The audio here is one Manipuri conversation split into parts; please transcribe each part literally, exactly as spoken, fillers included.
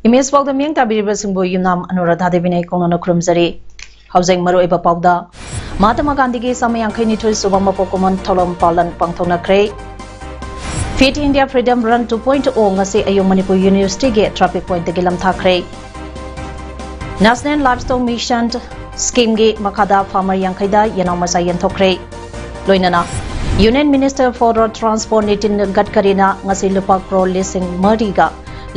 ꯏꯃꯦꯖ ꯄꯥꯎꯗ ꯃꯤꯠꯌꯦꯡ ꯇꯥꯕꯤꯔꯤꯕꯁꯤꯡꯕꯨ ꯌꯨꯝꯅꯥꯝ ꯑꯅꯨꯔꯥꯙꯥ ꯗꯦꯕꯤꯅ ꯏꯀꯣꯛꯅꯅ ꯈꯨꯔꯨꯝꯖꯔꯤ꯫ ꯍꯧꯖꯤꯛ ꯃꯔꯨꯑꯣꯏꯕ ꯄꯥꯎꯗ, ꯃꯍꯥꯇꯃꯥ ꯒꯥꯟꯙꯤꯒꯤ ꯆꯥꯝꯃ ꯌꯥꯡꯈꯩ ꯅꯤꯊꯣꯏ ꯁꯨꯕ ꯃꯄꯣꯛ ꯀꯨꯝꯑꯣꯟ ꯊꯧꯔꯝ ꯄꯥꯂꯟ ꯄꯥꯡꯊꯣꯛꯅꯈ꯭ꯔꯦ꯫ Fit India Freedom Run two point oh ꯉꯁꯤ ꯑꯌꯨꯛ ꯃꯅꯤꯄꯨꯔ ꯌꯨꯅꯤꯚꯔꯁꯤꯇꯤꯒꯤ traffic pointꯇꯒꯤ ꯂꯝꯊꯥꯈ꯭ꯔꯦ꯫ National Livestock Mission schemeꯒꯤ ꯃꯈꯥꯗ farmer ꯌꯥꯡꯈꯩꯗ ꯌꯦꯅꯥꯎ ꯃꯆꯥ ꯌꯦꯟꯊꯣꯛꯈ꯭ꯔꯦ꯫ ꯂꯣꯏꯅꯅ Union Minister for Road Transport Nitin ꯒꯗꯀꯔꯤꯅ ꯉꯁꯤ ꯂꯨꯄꯥ ꯀ꯭ꯔꯣꯔ ꯂꯤꯁꯤꯡ ꯃꯔꯤꯒ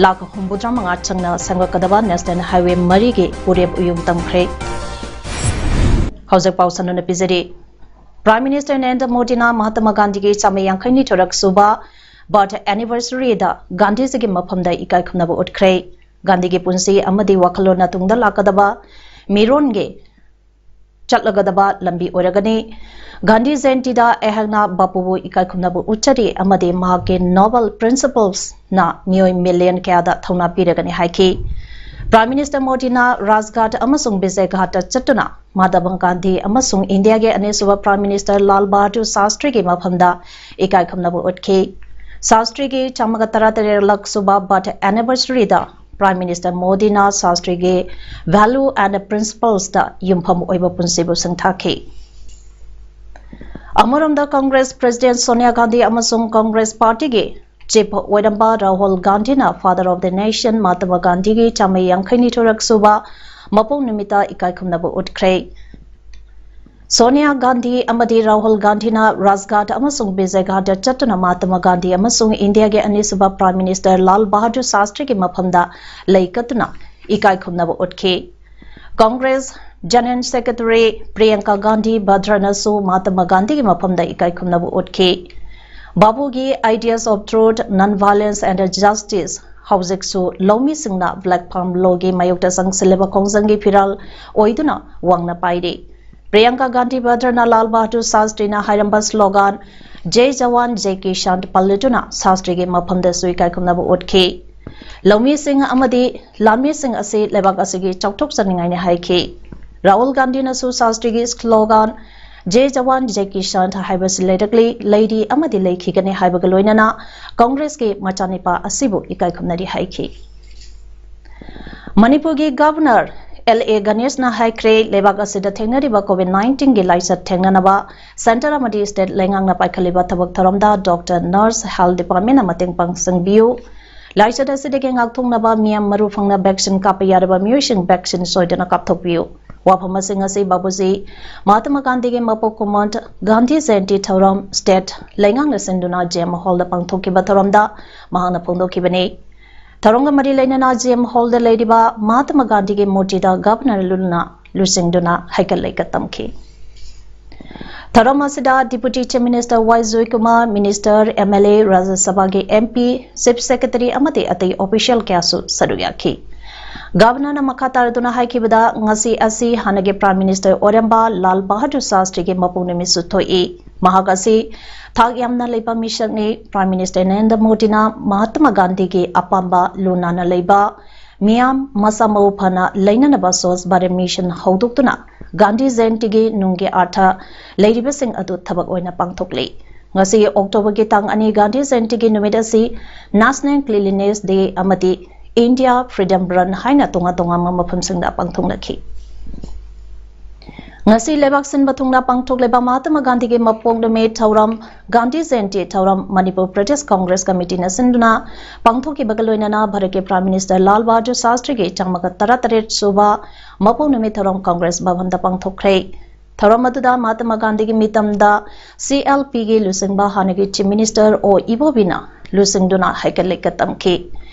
ꯂꯥꯈ ꯍꯨꯝꯐꯨꯇꯔꯥ ꯃꯉꯥ ꯆꯪꯅ ꯁꯦꯝꯒꯠꯀꯗꯕ National Highway ꯃꯔꯤꯒꯤ ꯎꯔꯦꯞ ꯎꯌꯨꯡ ꯇꯝꯈ꯭ꯔꯦ꯫ ꯍꯧꯖꯤꯛ ꯄꯥꯎ ꯁꯟꯗꯣꯛꯅ ꯄꯤꯖꯔꯤ꯫ Prime Minister ꯅꯔꯦꯟꯗ꯭ꯔ ꯃꯣꯗꯤꯅ ꯃꯍꯥꯇꯃꯥ ꯒꯥꯟꯙꯤꯒꯤ ꯆꯥꯝꯃ ꯌꯥꯡꯈꯩ ꯅꯤꯊꯣꯏꯔꯛ ꯁꯨꯕ birth anniversaryꯗ ꯒꯥꯟꯙꯤꯖꯤꯒꯤ ꯃꯐꯝꯗ ꯏꯀꯥꯏ ꯈꯨꯝꯅꯕ ꯎꯠꯈ꯭ꯔꯦ꯫ ꯒꯥꯟꯙꯤꯒꯤ ꯄꯨꯟꯁꯤ ꯑꯃꯗꯤ ꯋꯥꯈꯜꯂꯣꯟꯅ ꯇꯨꯡꯗ ꯂꯥꯛꯀꯗꯕ ꯃꯤꯔꯣꯟꯒꯤ ꯆꯠꯂꯒꯗꯕ ꯂꯝꯕꯤ ꯑꯣꯏꯔꯒꯅꯤ꯫ ꯒꯥꯟꯙꯤ ꯖꯌꯟꯇꯤꯗ ꯑꯩꯍꯥꯛꯅ ꯕꯥꯄꯨꯕꯨ ꯏꯀꯥꯏ ꯈꯨꯝꯅꯕ ꯎꯠꯆꯔꯤ ꯑꯃꯗꯤ ꯃꯍꯥꯛꯀꯤ noble principlesꯅ ꯃꯤꯑꯣꯏ million ꯀꯌꯥꯗ ꯊꯧꯅꯥ ꯄꯤꯔꯒꯅꯤ ꯍꯥꯏꯈꯤ꯫ Prime Minister ꯃꯣꯗꯤꯅ ꯔꯥꯖꯘꯥꯠ ꯑꯃꯁꯨꯡ ꯕꯤꯖꯌ ꯘꯥꯠꯇ ꯆꯠꯇꯨꯅ ꯃꯍꯥꯇꯃꯥ ꯒꯥꯟꯙꯤ ꯑꯃꯁꯨꯡ ꯏꯟꯗꯤꯌꯥꯒꯤ ꯑꯅꯤꯁꯨꯕ Prime Minister ꯂꯥꯜ ꯕꯍꯥꯗꯨꯔ ꯁꯥꯁꯇ꯭ꯔꯤꯒꯤ ꯃꯐꯝꯗ ꯏꯀꯥꯏ ꯈꯨꯝꯅꯕ ꯎꯠꯈꯤ꯫ ꯁꯥꯁꯇ꯭ꯔꯤꯒꯤ ꯆꯥꯝꯃꯒ ꯇꯔꯥꯇꯔꯦꯠꯂꯛ ꯁꯨꯕ birth anniversaryꯗ Prime Minister ꯃꯣꯗꯤꯅ ꯁꯥꯁꯇ꯭ꯔꯤꯒꯤ value and principlesꯇ ꯌꯨꯝꯐꯝ ꯑꯣꯏꯕ ꯄꯨꯟꯁꯤꯕꯨ ꯁꯤꯡꯊꯥꯈꯤ꯫ ꯑꯃꯔꯣꯝꯗ, Congress President ꯁꯣꯅꯤꯌꯥ ꯒꯥꯟꯙꯤ ꯑꯃꯁꯨꯡ Congress Partyꯒꯤ chief ꯑꯣꯏꯔꯝꯕ ꯔꯥꯍꯨꯜ ꯒꯥꯟꯙꯤꯅ Father of the Nation ꯃꯍꯥꯇꯃꯥ ꯒꯥꯟꯙꯤꯒꯤ ꯆꯥꯝꯃ ꯌꯥꯡꯈꯩ ꯅꯤꯊꯣꯏꯔꯛ ꯁꯨꯕ ꯃꯄꯣꯛ ꯅꯨꯃꯤꯠꯇ ꯏꯀꯥꯏ ꯈꯨꯝꯅꯕ ꯎꯠꯈ꯭ꯔꯦ꯫ ꯁꯣꯅꯤꯌꯥ ꯒꯥꯟꯙꯤ ꯑꯃꯗꯤ ꯔꯥꯍꯨꯜ ꯒꯥꯟꯙꯤꯅ ꯔꯥꯖꯘꯥꯠ ꯑꯃꯁꯨꯡ ꯕꯤꯖꯌ ꯘꯥꯠꯇ ꯆꯠꯇꯨꯅ ꯃꯍꯥꯇꯃꯥ ꯒꯥꯟꯙꯤ ꯑꯃꯁꯨꯡ ꯏꯟꯗꯤꯌꯥꯒꯤ ꯑꯅꯤꯁꯨꯕ Prime Minister ꯂꯥꯜ ꯕꯍꯥꯗꯨꯔ ꯁꯥꯁꯇ꯭ꯔꯤꯒꯤ ꯃꯐꯝꯗ ꯂꯩ ꯀꯠꯇꯨꯅ ꯏꯀꯥꯏ ꯈꯨꯝꯅꯕ ꯎꯠꯈꯤ꯫ Congress General Secretary Priyanka Gandhi ꯚꯗ꯭ꯔꯅꯁꯨ ꯃꯍꯥꯇꯃꯥ ꯒꯥꯟꯙꯤꯒꯤ ꯃꯐꯝꯗ ꯏꯀꯥꯏ ꯈꯨꯝꯅꯕ ꯎꯠꯈꯤ꯫ ꯕꯥꯕꯨꯒꯤ ideas of truth, non-violence and justice ꯍꯧꯖꯤꯛꯁꯨ ꯂꯧꯃꯤꯁꯤꯡꯅ ꯕ꯭ꯂꯦꯛ ꯐꯥꯔꯝ ꯂꯣꯒꯤ ꯃꯥꯌꯣꯛꯇ ꯆꯪꯁꯤꯜꯂꯤꯕ ꯈꯣꯡꯖꯪꯒꯤ ꯐꯤꯔꯥꯜ ꯑꯣꯏꯗꯨꯅ ꯋꯥꯡꯅ ꯄꯥꯏꯔꯤ꯫ ꯄ꯭ꯔꯤꯌꯥꯡꯀꯥ ꯒꯥꯟꯙꯤ ꯕ꯭ꯔꯗꯔꯅ ꯂꯥꯜ ꯕꯍꯥꯗꯨꯔ ꯁꯥꯁꯇ꯭ꯔꯤꯅ ꯍꯥꯏꯔꯝꯕ ꯁ꯭ꯂꯣꯒꯥꯟ "ꯖꯩ ꯖꯋꯥꯟ ꯖꯩ ꯀꯤꯁꯥꯟ" ꯄꯜꯂꯗꯨꯅ ꯁꯥꯁꯇ꯭ꯔꯤꯒꯤ ꯃꯐꯝꯗꯁꯨ ꯏꯀꯥꯏ ꯈꯨꯝꯅꯕ ꯎꯠꯈꯤ꯫ ꯂꯧꯃꯤꯁꯤꯡ ꯑꯃꯗꯤ ꯂꯥꯟꯃꯤꯁꯤꯡ ꯑꯁꯤ ꯂꯩꯕꯥꯛ ꯑꯁꯤꯒꯤ ꯆꯥꯎꯊꯣꯛꯆꯅꯤꯡꯉꯥꯏꯅꯤ ꯍꯥꯏꯈꯤ꯫ ꯔꯥꯍꯨꯜ ꯒꯥꯟꯙꯤꯅꯁꯨ ꯁꯥꯁꯇ꯭ꯔꯤꯒꯤ ꯁ꯭ꯂꯣꯒꯥꯟ "ꯖꯩ ꯖꯋꯥꯟ ꯖꯩ ꯀꯤꯁꯥꯟ" ꯍꯥꯏꯕꯁꯤ ꯂꯩꯔꯛꯂꯤ, ꯂꯩꯔꯤ ꯑꯃꯗꯤ ꯂꯩꯈꯤꯒꯅꯤ ꯍꯥꯏꯕꯒ ꯂꯣꯏꯅꯅ ꯀꯪꯒ꯭ꯔꯦꯁꯀꯤ ꯃꯆꯥꯅꯤꯄꯥ ꯑꯁꯤꯕꯨ ꯏꯀꯥꯏ ꯈꯨꯝꯅꯔꯤ ꯍꯥꯏꯈꯤ꯫ ꯃꯅꯤꯄꯨꯔꯒꯤ ꯒꯚꯔꯅꯔ ꯑꯦꯜ ꯑꯦ ꯒꯅꯦꯁꯅ ꯍꯥꯏꯈ꯭ꯔꯦ, ꯂꯩꯕꯥꯛ ꯑꯁꯤꯗ ꯊꯦꯡꯅꯔꯤꯕ ꯀꯣꯚꯤꯗ ꯅꯥꯏꯟꯇꯤꯟꯒꯤ ꯂꯥꯏꯆꯠ ꯊꯦꯡꯅꯅꯕ ꯁꯦꯟꯇꯔ ꯑꯃꯗꯤ ꯁ꯭ꯇꯦꯠ ꯂꯩꯉꯥꯛꯅ ꯄꯥꯏꯈꯠꯂꯤꯕ ꯊꯕꯛ ꯊꯧꯔꯝꯗ ꯗꯣꯛꯇꯔ, ꯅꯔꯁ, ꯍꯦꯜꯊ ꯗꯤꯄꯥꯔꯠꯃꯦꯟꯅ ꯃꯇꯦꯡ ꯄꯥꯡꯁꯤꯟꯕꯤꯌꯨ꯫ ꯂꯥꯏꯆꯠ ꯑꯁꯤꯗꯒꯤ ꯉꯥꯛꯊꯣꯛꯅꯕ ꯃꯤꯌꯥꯝ ꯃꯔꯨ ꯐꯪꯅ ꯚꯦꯛꯁꯤꯟ ꯀꯥꯞꯄ ꯌꯥꯔꯕ ꯃꯤꯑꯣꯏꯁꯤꯡ ꯚꯦꯛꯁꯤꯟ ꯁꯣꯏꯗꯅ ꯀꯥꯞꯊꯣꯛꯄꯤꯌꯨ꯫ ꯋꯥꯐꯝ ꯑꯁꯤꯡ ꯑꯁꯤ ꯕꯥꯕꯨꯖꯤ ꯃꯍꯥꯇꯃꯥ ꯒꯥꯟꯙꯤꯒꯤ ꯃꯄꯣꯛ ꯀꯨꯝꯑꯣꯟ ꯒꯥꯟꯙꯤ ꯖꯌꯟꯇꯤ ꯊꯧꯔꯝ ꯁ꯭ꯇꯦꯠ ꯂꯩꯉꯥꯛꯅ ꯁꯤꯟꯗꯨꯅ ꯖꯤ ꯑꯦꯝ ꯍꯣꯜꯗ ꯄꯥꯡꯊꯣꯛꯈꯤꯕ ꯊꯧꯔꯝꯗ ꯃꯍꯥꯛꯅ ꯐꯣꯡꯗꯣꯛꯈꯤꯕꯅꯤ꯫ ꯊꯧꯔꯝꯒ ꯃꯔꯤ ꯂꯩꯅꯅ ꯖꯤ ꯑꯦꯝ ꯍꯣꯜꯗ ꯂꯩꯔꯤꯕ ꯃꯍꯥꯇꯃꯥ ꯒꯥꯟꯙꯤꯒꯤ ꯃꯨꯔꯇꯤꯗ ꯒꯚꯔꯅꯔ ꯂꯨꯂꯨꯅ ꯂꯨꯆꯤꯡꯗꯨꯅ ꯍꯩꯀꯠ ꯂꯩꯀꯠ ꯇꯝꯈꯤ꯫ ꯊꯧꯔꯝ ꯑꯁꯤꯗ deputy chief minister Y Joykumar, minister, M L A, Rajya ꯁꯚꯥꯒꯤ ꯑꯦꯝ ꯄꯤ, ꯆꯤꯐ ꯁꯦꯀ꯭ꯔꯦꯇꯔꯤ ꯑꯃꯗꯤ ꯑꯇꯩ ꯑꯣꯐꯤꯁꯤꯌꯦꯜ ꯀꯌꯥꯁꯨ ꯁꯔꯨꯛ ꯌꯥꯈꯤ꯫ ꯒꯚꯔꯅꯔꯅ ꯃꯈꯥ ꯇꯥꯔꯗꯨꯅ ꯍꯥꯏꯈꯤꯕꯗ, ꯉꯁꯤ ꯑꯁꯤ ꯍꯥꯟꯅꯒꯤ ꯄ꯭ꯔꯥꯏꯝ ꯃꯤꯅꯤꯁꯇꯔ ꯑꯣꯏꯔꯝꯕ ꯂꯥꯜ ꯕꯍꯥꯗꯨꯔ ꯁꯥꯁꯇ꯭ꯔꯤꯒꯤ ꯃꯄꯣꯛ ꯅꯨꯃꯤꯠꯁꯨ ꯊꯣꯛꯏ꯫ ꯃꯍꯥꯛ ꯑꯁꯤ ꯊꯥꯛ ꯌꯥꯝꯅ ꯂꯩꯕ ꯃꯤꯁꯛꯅꯤ꯫ ꯄ꯭ꯔꯥꯏꯝ ꯃꯤꯅꯤꯁꯇꯔ ꯅꯔꯦꯟꯗ꯭ꯔ ꯃꯣꯗꯤꯅ ꯃꯍꯥꯇꯃꯥ ꯒꯥꯟꯙꯤꯒꯤ ꯑꯄꯥꯝꯕ ꯂꯨ ꯅꯥꯟꯅ ꯂꯩꯕ, ꯃꯤꯌꯥꯝ ꯃꯁꯥ ꯃꯎ ꯐꯅ ꯂꯩꯅꯅꯕ ꯁ꯭ꯋꯥꯁ ꯚꯥꯔꯠ ꯃꯤꯁꯟ ꯍꯧꯗꯣꯛꯇꯨꯅ ꯒꯥꯟꯙꯤ ꯖꯌꯟꯇꯤꯒꯤ ꯅꯨꯡꯒꯤ ꯑꯥꯔꯊ ꯂꯩꯔꯤꯕꯁꯤꯡ ꯑꯗꯨ ꯊꯕꯛ ꯑꯣꯏꯅ ꯄꯥꯡꯊꯣꯛꯂꯤ꯫ ꯉꯁꯤ ꯑꯣꯛꯇꯣꯕꯔꯒꯤ ꯇꯥꯡ ꯑꯅꯤ ꯒꯥꯟꯙꯤ ꯖꯌꯟꯇꯤꯒꯤ ꯅꯨꯃꯤꯠ ꯑꯁꯤ ꯅꯦꯁꯅꯦꯜ ꯀ꯭ꯂꯤꯟꯂꯤꯅꯦꯁ ꯗꯦ ꯑꯃꯗꯤ ꯏꯟꯗꯤꯌꯥ ꯐ꯭ꯔꯤꯗꯝ ꯔꯟ ꯍꯥꯏꯅ ꯇꯣꯉꯥꯟ ꯇꯣꯉꯥꯟꯕ ꯃꯐꯝꯁꯤꯡꯗ ꯄꯥꯡꯊꯣꯛꯅꯈꯤ꯫ ꯉꯁꯤ ꯂꯩꯕꯥꯛ ꯁꯤꯟꯕ ꯊꯨꯡꯅ ꯄꯥꯡꯊꯣꯛꯂꯤꯕ ꯃꯍꯥꯇꯃꯥ ꯒꯥꯟꯙꯤꯒꯤ ꯃꯄꯣꯛ ꯅꯨꯃꯤꯠ ꯊꯧꯔꯝ, ꯒꯥꯟꯙꯤ ꯖꯌꯟꯇꯤ ꯊꯧꯔꯝ, ꯃꯅꯤꯄꯨꯔ ꯄ꯭ꯔꯗꯦꯁ ꯀꯪꯒ꯭ꯔꯦꯁ ꯀꯃꯤꯇꯤꯅ ꯁꯤꯟꯗꯨꯅ ꯄꯥꯡꯊꯣꯛꯈꯤꯕꯒ ꯂꯣꯏꯅꯅ ꯚꯥꯔꯠꯀꯤ ꯄ꯭ꯔꯥꯏꯝ ꯃꯤꯅꯤꯁꯇꯔ ꯂꯥꯜ ꯕꯍꯥꯗꯨꯔ ꯁꯥꯁꯇ꯭ꯔꯤꯒꯤ ꯆꯥꯝꯃꯒ ꯇꯔꯥꯇꯔꯦꯠ ꯁꯨꯕ ꯃꯄꯣꯛ ꯅꯨꯃꯤꯠ ꯊꯧꯔꯝ ꯀꯪꯒ꯭ꯔꯦꯁ ꯚꯕꯟꯗ ꯄꯥꯡꯊꯣꯛꯈ꯭ꯔꯦ꯫ ꯊꯧꯔꯝ ꯑꯗꯨꯗ ꯃꯍꯥꯇꯃꯥ ꯒꯥꯟꯙꯤꯒꯤ ꯃꯤꯇꯝꯗ ꯁꯤ ꯑꯦꯜ ꯄꯤꯒꯤ ꯂꯨꯆꯤꯡꯕ ꯍꯥꯟꯅꯒꯤ ꯆꯤꯐ ꯃꯤꯅꯤꯁꯇꯔ ꯑꯣ ꯏꯕꯣꯕꯤꯅ ꯂꯨꯆꯤꯡꯗꯨꯅ ꯍꯩꯀꯠ ꯂꯩꯀꯠ ꯇꯝꯈꯤ꯫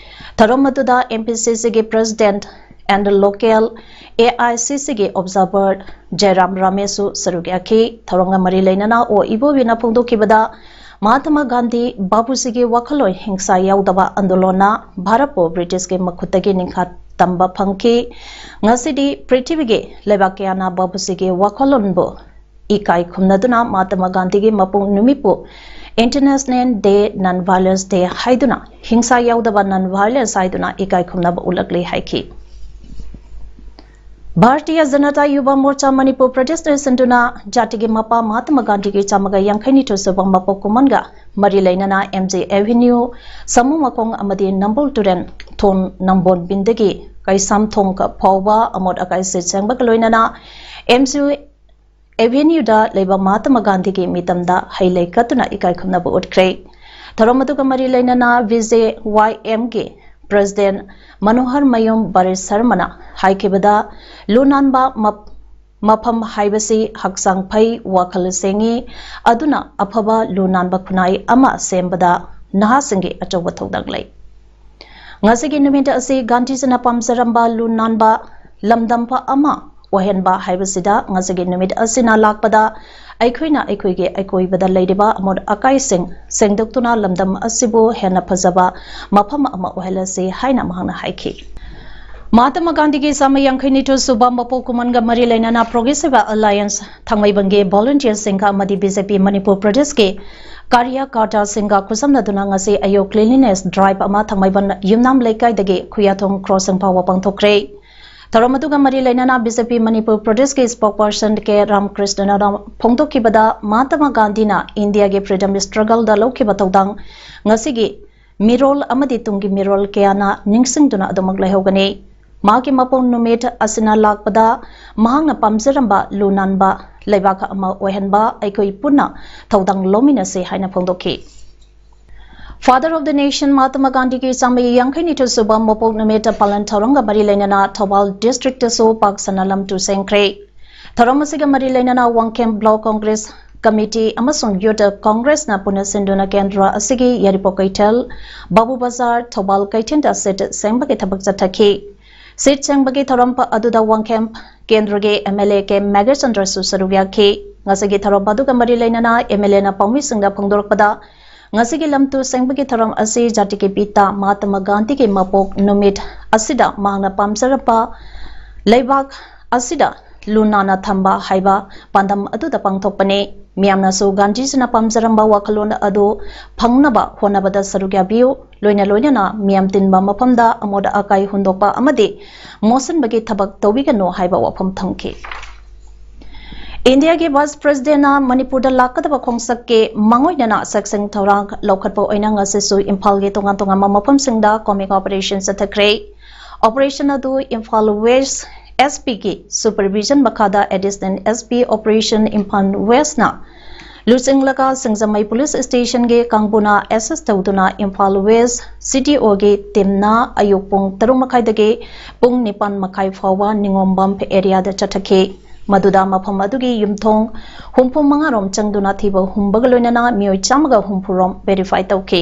ꯊꯧꯔꯝ ꯑꯗꯨꯗ ꯑꯦꯝ ꯄꯤ ꯁꯤ ꯁꯤꯒꯤ president and local A I C C ꯒꯤ observer ꯖꯌꯔꯥꯝ ꯔꯥꯃꯦꯁꯁꯨ ꯁꯔꯨꯛ ꯌꯥꯈꯤ꯫ ꯊꯧꯔꯝꯒ ꯃꯔꯤ ꯂꯩꯅꯅ ꯑꯣ ꯏꯕꯣꯕꯤꯅ ꯐꯣꯡꯗꯣꯛꯈꯤꯕꯗ, ꯃꯍꯥꯇꯃꯥ ꯒꯥꯟꯙꯤ ꯕꯥꯄꯨꯖꯤꯒꯤ ꯋꯥꯈꯜꯂꯣꯟ ꯍꯤꯡꯁꯥ ꯌꯥꯎꯗꯕ ꯑꯟꯗꯣꯂꯣꯟꯅ ꯚꯥꯔꯠꯄꯨ ꯕ꯭ꯔꯤꯇꯤꯁꯀꯤ ꯃꯈꯨꯠꯇꯒꯤ ꯅꯤꯡꯈꯥ ꯇꯝꯕ ꯐꯪꯈꯤ꯫ ꯉꯁꯤꯗꯤ ꯄ꯭ꯔꯤꯊꯤꯕꯤꯒꯤ ꯂꯩꯕꯥꯛ ꯀꯌꯥꯅ ꯕꯥꯄꯨꯖꯤꯒꯤ ꯋꯥꯈꯜꯂꯣꯟꯕꯨ ꯏꯀꯥꯏ ꯈꯨꯝꯅꯗꯨꯅ ꯃꯍꯥꯇꯃꯥ ꯒꯥꯟꯙꯤꯒꯤ ꯃꯄꯣꯛ ꯅꯨꯃꯤꯠꯄꯨ International Day Non Violence Day ꯍꯥꯏꯗꯨꯅ, ꯍꯤꯡꯁꯥ ꯌꯥꯎꯗꯕ non violence ꯍꯥꯏꯗꯨꯅ ꯏꯀꯥꯏ ꯈꯨꯝꯅꯕ ꯎꯠꯂꯛꯂꯤ ꯍꯥꯏꯈꯤ꯫ ꯚꯥꯔꯇꯤꯌ ꯖꯅꯇꯥ ꯌꯨꯕ ꯃꯣꯔꯆꯥ ꯃꯅꯤꯄꯨꯔ ꯄ꯭ꯔꯗꯦꯁꯅ ꯁꯤꯟꯗꯨꯅ ꯖꯥꯇꯤꯒꯤ ꯃꯄꯥ ꯃꯍꯥꯇꯃꯥ ꯒꯥꯟꯙꯤꯒꯤ ꯆꯥꯝꯃꯒ ꯌꯥꯡꯈꯩꯅꯤꯊꯣꯏ ꯁꯨꯕ ꯃꯄꯣꯛ ꯀꯨꯝꯃꯣꯟꯒ ꯃꯔꯤ ꯂꯩꯅꯅ M G Avenue, ꯁꯥꯃꯨ ꯃꯈꯣꯡ ꯑꯃꯗꯤ ꯅꯝꯕꯨꯜ ꯇꯨꯔꯦꯜ ꯊꯣꯡ ꯅꯝꯕꯣꯟꯕꯤꯟꯗꯒꯤ ꯀꯩꯁꯥꯝ ꯊꯣꯡ ꯐꯥꯎꯕ ꯑꯃꯣꯠ ꯑꯀꯥꯏ ꯁꯤꯠ ꯁꯦꯡꯕꯒ ꯂꯣꯏꯅꯅ M G Avenue ꯗ ꯂꯩꯕ ꯃꯍꯥꯇꯃꯥ ꯒꯥꯟꯙꯤꯒꯤ ꯃꯤꯇꯝꯗ ꯍꯩ ꯂꯩ ꯀꯠꯇꯨꯅ ꯏꯀꯥꯏ ꯈꯨꯝꯅꯕ ꯎꯠꯈ꯭ꯔꯦ꯫ ꯊꯧꯔꯝ ꯑꯗꯨꯒ ꯃꯔꯤ ꯂꯩꯅꯅ V J Y M ꯒꯤ President ꯃꯅꯣꯍꯔ ꯃꯌꯨꯝ ꯕꯔꯤꯁ ꯁꯔꯃꯅ ꯍꯥꯏꯈꯤꯕꯗ, ꯂꯨ ꯅꯥꯟꯕ ꯃꯞ-, ꯃꯐꯝ ꯍꯥꯏꯕꯁꯤ ꯍꯛꯆꯥꯡ ꯐꯩ, ꯋꯥꯈꯜ ꯁꯦꯡꯉꯤ, ꯑꯗꯨꯅ ꯑꯐꯕ ꯂꯨ ꯅꯥꯟꯕ ꯈꯨꯟꯅꯥꯏ ꯑꯃ ꯁꯦꯝꯕꯗ ꯅꯍꯥꯁꯤꯡꯒꯤ ꯑꯆꯧꯕ ꯊꯧꯗꯥꯡ ꯂꯩ꯫ ꯉꯁꯤꯒꯤ ꯅꯨꯃꯤꯠ ꯑꯁꯤ ꯒꯥꯟꯙꯤꯖꯤꯅ ꯄꯥꯝꯖꯔꯝꯕ ꯂꯨ ꯅꯥꯟꯕ ꯂꯝꯗꯝꯕ ꯑꯃ ꯑꯣꯏꯍꯟꯕ ꯍꯥꯏꯕꯁꯤꯗ ꯉꯁꯤꯒꯤ ꯅꯨꯃꯤꯠ ꯑꯁꯤꯅ ꯂꯥꯛꯄꯗ ꯑꯩꯈꯣꯏꯅ ꯑꯩꯈꯣꯏꯒꯤ ꯑꯀꯣꯏꯕꯗ ꯂꯩꯔꯤꯕ ꯑꯃꯣꯠ ꯑꯀꯥꯏꯁꯤꯡ ꯁꯦꯡꯗꯣꯛꯇꯨꯅ ꯂꯝꯗꯝ ꯑꯁꯤꯕꯨ ꯍꯦꯟꯅ ꯐꯖꯕ ꯃꯐꯝ ꯑꯃ ꯑꯣꯏꯍꯜꯂꯁꯤ ꯍꯥꯏꯅ ꯃꯍꯥꯛꯅ ꯍꯥꯏꯈꯤ꯫ ꯃꯍꯥꯇꯃꯥ ꯒꯥꯟꯙꯤꯒꯤ ꯆꯥꯝꯃ ꯌꯥꯡꯈꯩ ꯅꯤꯊꯣꯏ ꯁꯨꯕ ꯃꯄꯣꯛ ꯀꯨꯝꯃꯣꯟꯒ ꯃꯔꯤ ꯂꯩꯅꯅ Progressive Alliance ꯊꯥꯡꯃꯩꯕꯟꯒꯤ volunteer ꯁꯤꯡꯒ ꯑꯃꯗꯤ B J P ꯃꯅꯤꯄꯨꯔ ꯄ꯭ꯔꯗꯦꯁꯀꯤ ꯀꯥꯔꯌꯀꯔꯇꯥꯁꯤꯡꯒ ꯈꯨꯠꯁꯝꯅꯗꯨꯅ ꯉꯁꯤ ꯑꯌꯨꯛ cleanliness drive ꯑꯃ ꯊꯥꯡꯃꯩꯕꯟ ꯌꯨꯝꯅꯥꯝ ꯂꯩꯀꯥꯏꯗꯒꯤ ꯈꯨꯌꯥꯊꯣꯡ crossing ꯐꯥꯎꯕ ꯄꯥꯡꯊꯣꯛꯈ꯭ꯔꯦ꯫ ꯊꯧꯔꯝ ꯑꯗꯨꯒ ꯃꯔꯤ ꯂꯩꯅꯅ B J P ꯃꯅꯤꯄꯨꯔ ꯄ꯭ꯔꯗꯦꯁꯀꯤ spokesperson K ꯔꯥꯃꯀ꯭ꯔꯤꯁꯅꯅ ꯐꯣꯡꯗꯣꯛꯈꯤꯕꯗ, ꯃꯍꯥꯇꯃꯥ ꯒꯥꯟꯙꯤꯅ ꯏꯟꯗꯤꯌꯥꯒꯤ freedom struggle ꯗ ꯂꯧꯈꯤꯕ ꯊꯧꯗꯥꯡ ꯉꯁꯤꯒꯤ ꯃꯤꯔꯣꯜ ꯑꯃꯗꯤ ꯇꯨꯡꯒꯤ ꯃꯤꯔꯣꯜ ꯀꯌꯥꯅ ꯅꯤꯡꯁꯤꯡꯗꯨꯅ ꯑꯗꯨꯃꯛ ꯂꯩꯍꯧꯒꯅꯤ꯫ ꯃꯍꯥꯛꯀꯤ ꯃꯄꯣꯛ ꯅꯨꯃꯤꯠ ꯑꯁꯤꯅ ꯂꯥꯛꯄꯗ ꯃꯍꯥꯛꯅ ꯄꯥꯝꯖꯔꯝꯕ ꯂꯨ ꯅꯥꯟꯕ ꯂꯩꯕꯥꯛ ꯑꯃ ꯑꯣꯏꯍꯟꯕ ꯑꯩꯈꯣꯏ ꯄꯨꯟꯅ ꯊꯧꯗꯥꯡ ꯂꯧꯃꯤꯟꯅꯁꯤ ꯍꯥꯏꯅ ꯐꯣꯡꯗꯣꯛꯈꯤ꯫ Father of the Nation ꯃꯍꯥꯇꯃꯥ ꯒꯥꯟꯙꯤꯒꯤ ꯆꯥꯝꯃ ꯌꯥꯡꯈꯩ ꯅꯤꯊꯣꯏ ꯁꯨꯕ ꯃꯄꯣꯛ ꯅꯨꯃꯤꯠ ꯄꯥꯂꯟ ꯊꯧꯔꯝꯒ ꯃꯔꯤ ꯂꯩꯅꯅ ꯊꯧꯕꯥꯜ district ꯇꯁꯨ ꯄꯥꯛ ꯁꯟꯅ ꯂꯝ ꯇꯨ ꯁꯦꯡꯈ꯭ꯔꯦ꯫ ꯊꯧꯔꯝ ꯑꯁꯤꯒ ꯃꯔꯤ ꯂꯩꯅꯅ ꯋꯥꯡꯈꯦꯝ Block Congress Committee ꯑꯃꯁꯨꯡ Youth Congress ꯅ ꯄꯨꯟꯅ ꯁꯤꯟꯗꯨꯅ ꯀꯦꯟꯗ꯭ꯔ ꯑꯁꯤꯒꯤ ꯌꯥꯏꯔꯤꯄꯣꯛ ꯀꯩꯊꯦꯜ, ꯕꯥꯕꯨ ꯕꯖꯥꯔ, ꯊꯧꯕꯥꯜ ꯀꯩꯊꯦꯜꯗ ꯁꯤꯠ ꯁꯦꯡꯕꯒꯤ ꯊꯕꯛ ꯆꯠꯊꯈꯤ꯫ ꯁꯤꯠ ꯁꯦꯡꯕꯒꯤ ꯊꯧꯔꯝ ꯑꯗꯨꯗ ꯋꯥꯡꯈꯦꯝ ꯀꯦꯟꯗ꯭ꯔꯒꯤ M L A K ꯃꯦꯘꯆꯟꯗ꯭ꯔꯁꯨ ꯁꯔꯨꯛ ꯌꯥꯈꯤ꯫ ꯉꯁꯤꯒꯤ ꯊꯧꯔꯝ ꯑꯗꯨꯒ ꯃꯔꯤ ꯂꯩꯅꯅ MLAꯅ ꯄꯥꯎꯃꯤꯁꯤꯡꯗ ꯐꯣꯡꯗꯣꯔꯛꯄꯗ, ꯉꯁꯤꯒꯤ ꯂꯝ ꯇꯨ ꯁꯦꯡꯕꯒꯤ ꯊꯧꯔꯝ ꯑꯁꯤ ꯖꯥꯇꯤꯒꯤ ꯄꯤꯇꯥ ꯃꯍꯥꯇꯃꯥ ꯒꯥꯟꯙꯤꯒꯤ ꯃꯄꯣꯛ ꯅꯨꯃꯤꯠ ꯑꯁꯤꯗ ꯃꯍꯥꯛꯅ ꯄꯥꯝꯖꯔꯝꯕ ꯂꯩꯕꯥꯛ ꯑꯁꯤꯗ ꯂꯨ ꯅꯥꯟꯅ ꯊꯝꯕ ꯍꯥꯏꯕ ꯄꯥꯟꯗꯝ ꯑꯗꯨꯗ ꯄꯥꯡꯊꯣꯛꯄꯅꯤ꯫ ꯃꯤꯌꯥꯝꯅꯁꯨ ꯒꯥꯟꯙꯤꯖꯤꯅ ꯄꯥꯝꯖꯔꯝꯕ ꯋꯥꯈꯜꯂꯣꯟ ꯑꯗꯨ ꯐꯪꯅꯕ ꯍꯣꯠꯅꯕꯗ ꯁꯔꯨꯛ ꯌꯥꯕꯤꯌꯨ, ꯂꯣꯏꯅ ꯂꯣꯏꯅꯅ ꯃꯤꯌꯥꯝ ꯇꯤꯟꯕ ꯃꯐꯝꯗ ꯑꯃꯣꯠ ꯑꯀꯥꯏ ꯍꯨꯟꯗꯣꯛꯄ ꯑꯃꯗꯤ ꯃꯣꯠꯁꯤꯟꯕꯒꯤ ꯊꯕꯛ ꯇꯧꯕꯤꯒꯅꯨ ꯍꯥꯏꯕ ꯋꯥꯐꯝ ꯊꯝꯈꯤ꯫ ꯏꯟꯗꯤꯌꯥꯒꯤ ꯚꯥꯏꯁ ꯄ꯭ꯔꯦꯁꯤꯗꯦꯟꯅ ꯃꯅꯤꯄꯨꯔꯗ ꯂꯥꯛꯀꯗꯕ ꯈꯣꯡꯆꯠꯀꯤ ꯃꯥꯡꯑꯣꯏꯅꯅ ꯆꯦꯛꯁꯤꯟ ꯊꯧꯔꯥꯡ ꯂꯧꯈꯠꯄ ꯑꯣꯏꯅ ꯉꯁꯤꯁꯨ ꯏꯝꯐꯥꯜꯒꯤ ꯇꯣꯉꯥꯟ ꯇꯣꯉꯥꯟꯕ ꯃꯐꯝꯁꯤꯡꯗ ꯀꯣꯃꯤꯡ ꯑꯣꯄꯔꯦꯁꯟ ꯆꯠꯊꯈ꯭ꯔꯦ꯫ ꯑꯣꯄꯔꯦꯁꯟ ꯑꯗꯨ ꯏꯝꯐꯥꯜ ꯋꯦꯁ SP ꯒꯤ supervision ꯃꯈꯥꯗ Additional SP Operation Imphal West ꯅ ꯂꯨꯆꯤꯡꯂꯒ ꯁꯤꯡꯖꯃꯩ ꯄꯨꯂꯤꯁ ꯁ꯭ꯇꯦꯁꯟꯒꯤ ꯀꯥꯡꯕꯨꯅ assist ꯇꯧꯗꯨꯅ ꯏꯝꯐꯥꯜ ꯋꯦꯁ CDO ꯒꯤ ꯇꯤꯝꯅ ꯑꯌꯨꯛ ꯄꯨꯡ ꯇꯔꯨꯛ ꯃꯈꯥꯏꯗꯒꯤ ꯄꯨꯡ ꯅꯤꯄꯥꯟ ꯃꯈꯥꯏ ꯐꯥꯎꯕ ꯅꯤꯉꯣꯝꯕꯝ ꯑꯦꯔꯤꯌꯥꯗ ꯆꯠꯊꯈꯤ꯫ ꯃꯗꯨꯗ ꯃꯐꯝ ꯑꯗꯨꯒꯤ ꯌꯨꯝꯊꯣꯡ ꯍꯨꯝꯐꯨ ꯃꯉꯥ ꯔꯣꯝ ꯆꯪꯗꯨꯅ ꯊꯤꯕ ꯍꯨꯝꯕꯒ ꯂꯣꯏꯅꯅ ꯃꯤꯑꯣꯏ ꯆꯥꯝꯃꯒ ꯍꯨꯝꯐꯨ ꯔꯣꯝ verify ꯇꯧꯈꯤ꯫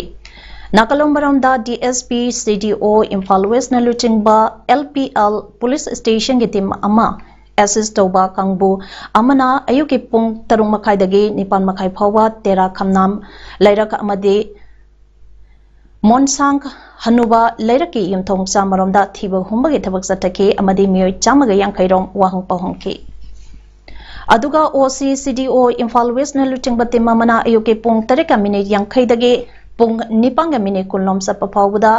ꯅꯥꯀꯜꯂꯣꯝ ꯃꯔꯣꯝꯗ DSP CDO ꯏꯝꯐꯥꯜ ꯋꯦꯁꯅ ꯂꯨꯆꯤꯡꯕ LPL ꯄꯨꯂꯤꯁ ꯁ꯭ꯇꯦꯁꯟꯒꯤ ꯇꯤꯝ ꯑꯃ assist ꯇꯧꯕ ꯀꯥꯡꯕꯨ ꯑꯃꯅ ꯑꯌꯨꯛꯀꯤ ꯄꯨꯡ ꯇꯔꯨꯛ ꯃꯈꯥꯏꯗꯒꯤ ꯅꯤꯄꯥꯟ ꯃꯈꯥꯏ ꯐꯥꯎꯕ ꯇꯦꯔꯥ ꯈꯝꯅꯥꯝ ꯂꯩꯔꯛ ꯑꯃꯗꯤ ꯃꯣꯟꯁꯥꯡ ꯍꯅꯨꯕ ꯂꯩꯔꯛꯀꯤ ꯌꯨꯝꯊꯣꯡ ꯆꯥꯝꯃꯔꯣꯝꯗ ꯊꯤꯕ ꯍꯨꯝꯕꯒꯤ ꯊꯕꯛ ꯆꯠꯊꯈꯤ ꯑꯃꯗꯤ ꯃꯤꯑꯣꯏ ꯆꯥꯝꯃꯒ ꯌꯥꯡꯈꯩ ꯔꯣꯝ ꯋꯥꯍꯪ ꯄꯥꯎꯍꯪꯈꯤ꯫ ꯑꯗꯨꯒ OC CDO ꯏꯝꯐꯥꯜ ꯋꯦꯁꯅ ꯂꯨꯆꯤꯡꯕ ꯇꯤꯝ ꯑꯃꯅ ꯑꯌꯨꯛꯀꯤ ꯄꯨꯡ ꯇꯔꯦꯠꯀ ꯃꯤꯅꯤꯠ ꯌꯥꯡꯈꯩꯗꯒꯤ ꯄꯨꯡ ꯅꯤꯄꯥꯟꯒ ꯃꯤꯅꯤꯠ ꯀꯨꯟ ꯂꯣꯝ ꯆꯠꯄ ꯐꯥꯎꯕꯗ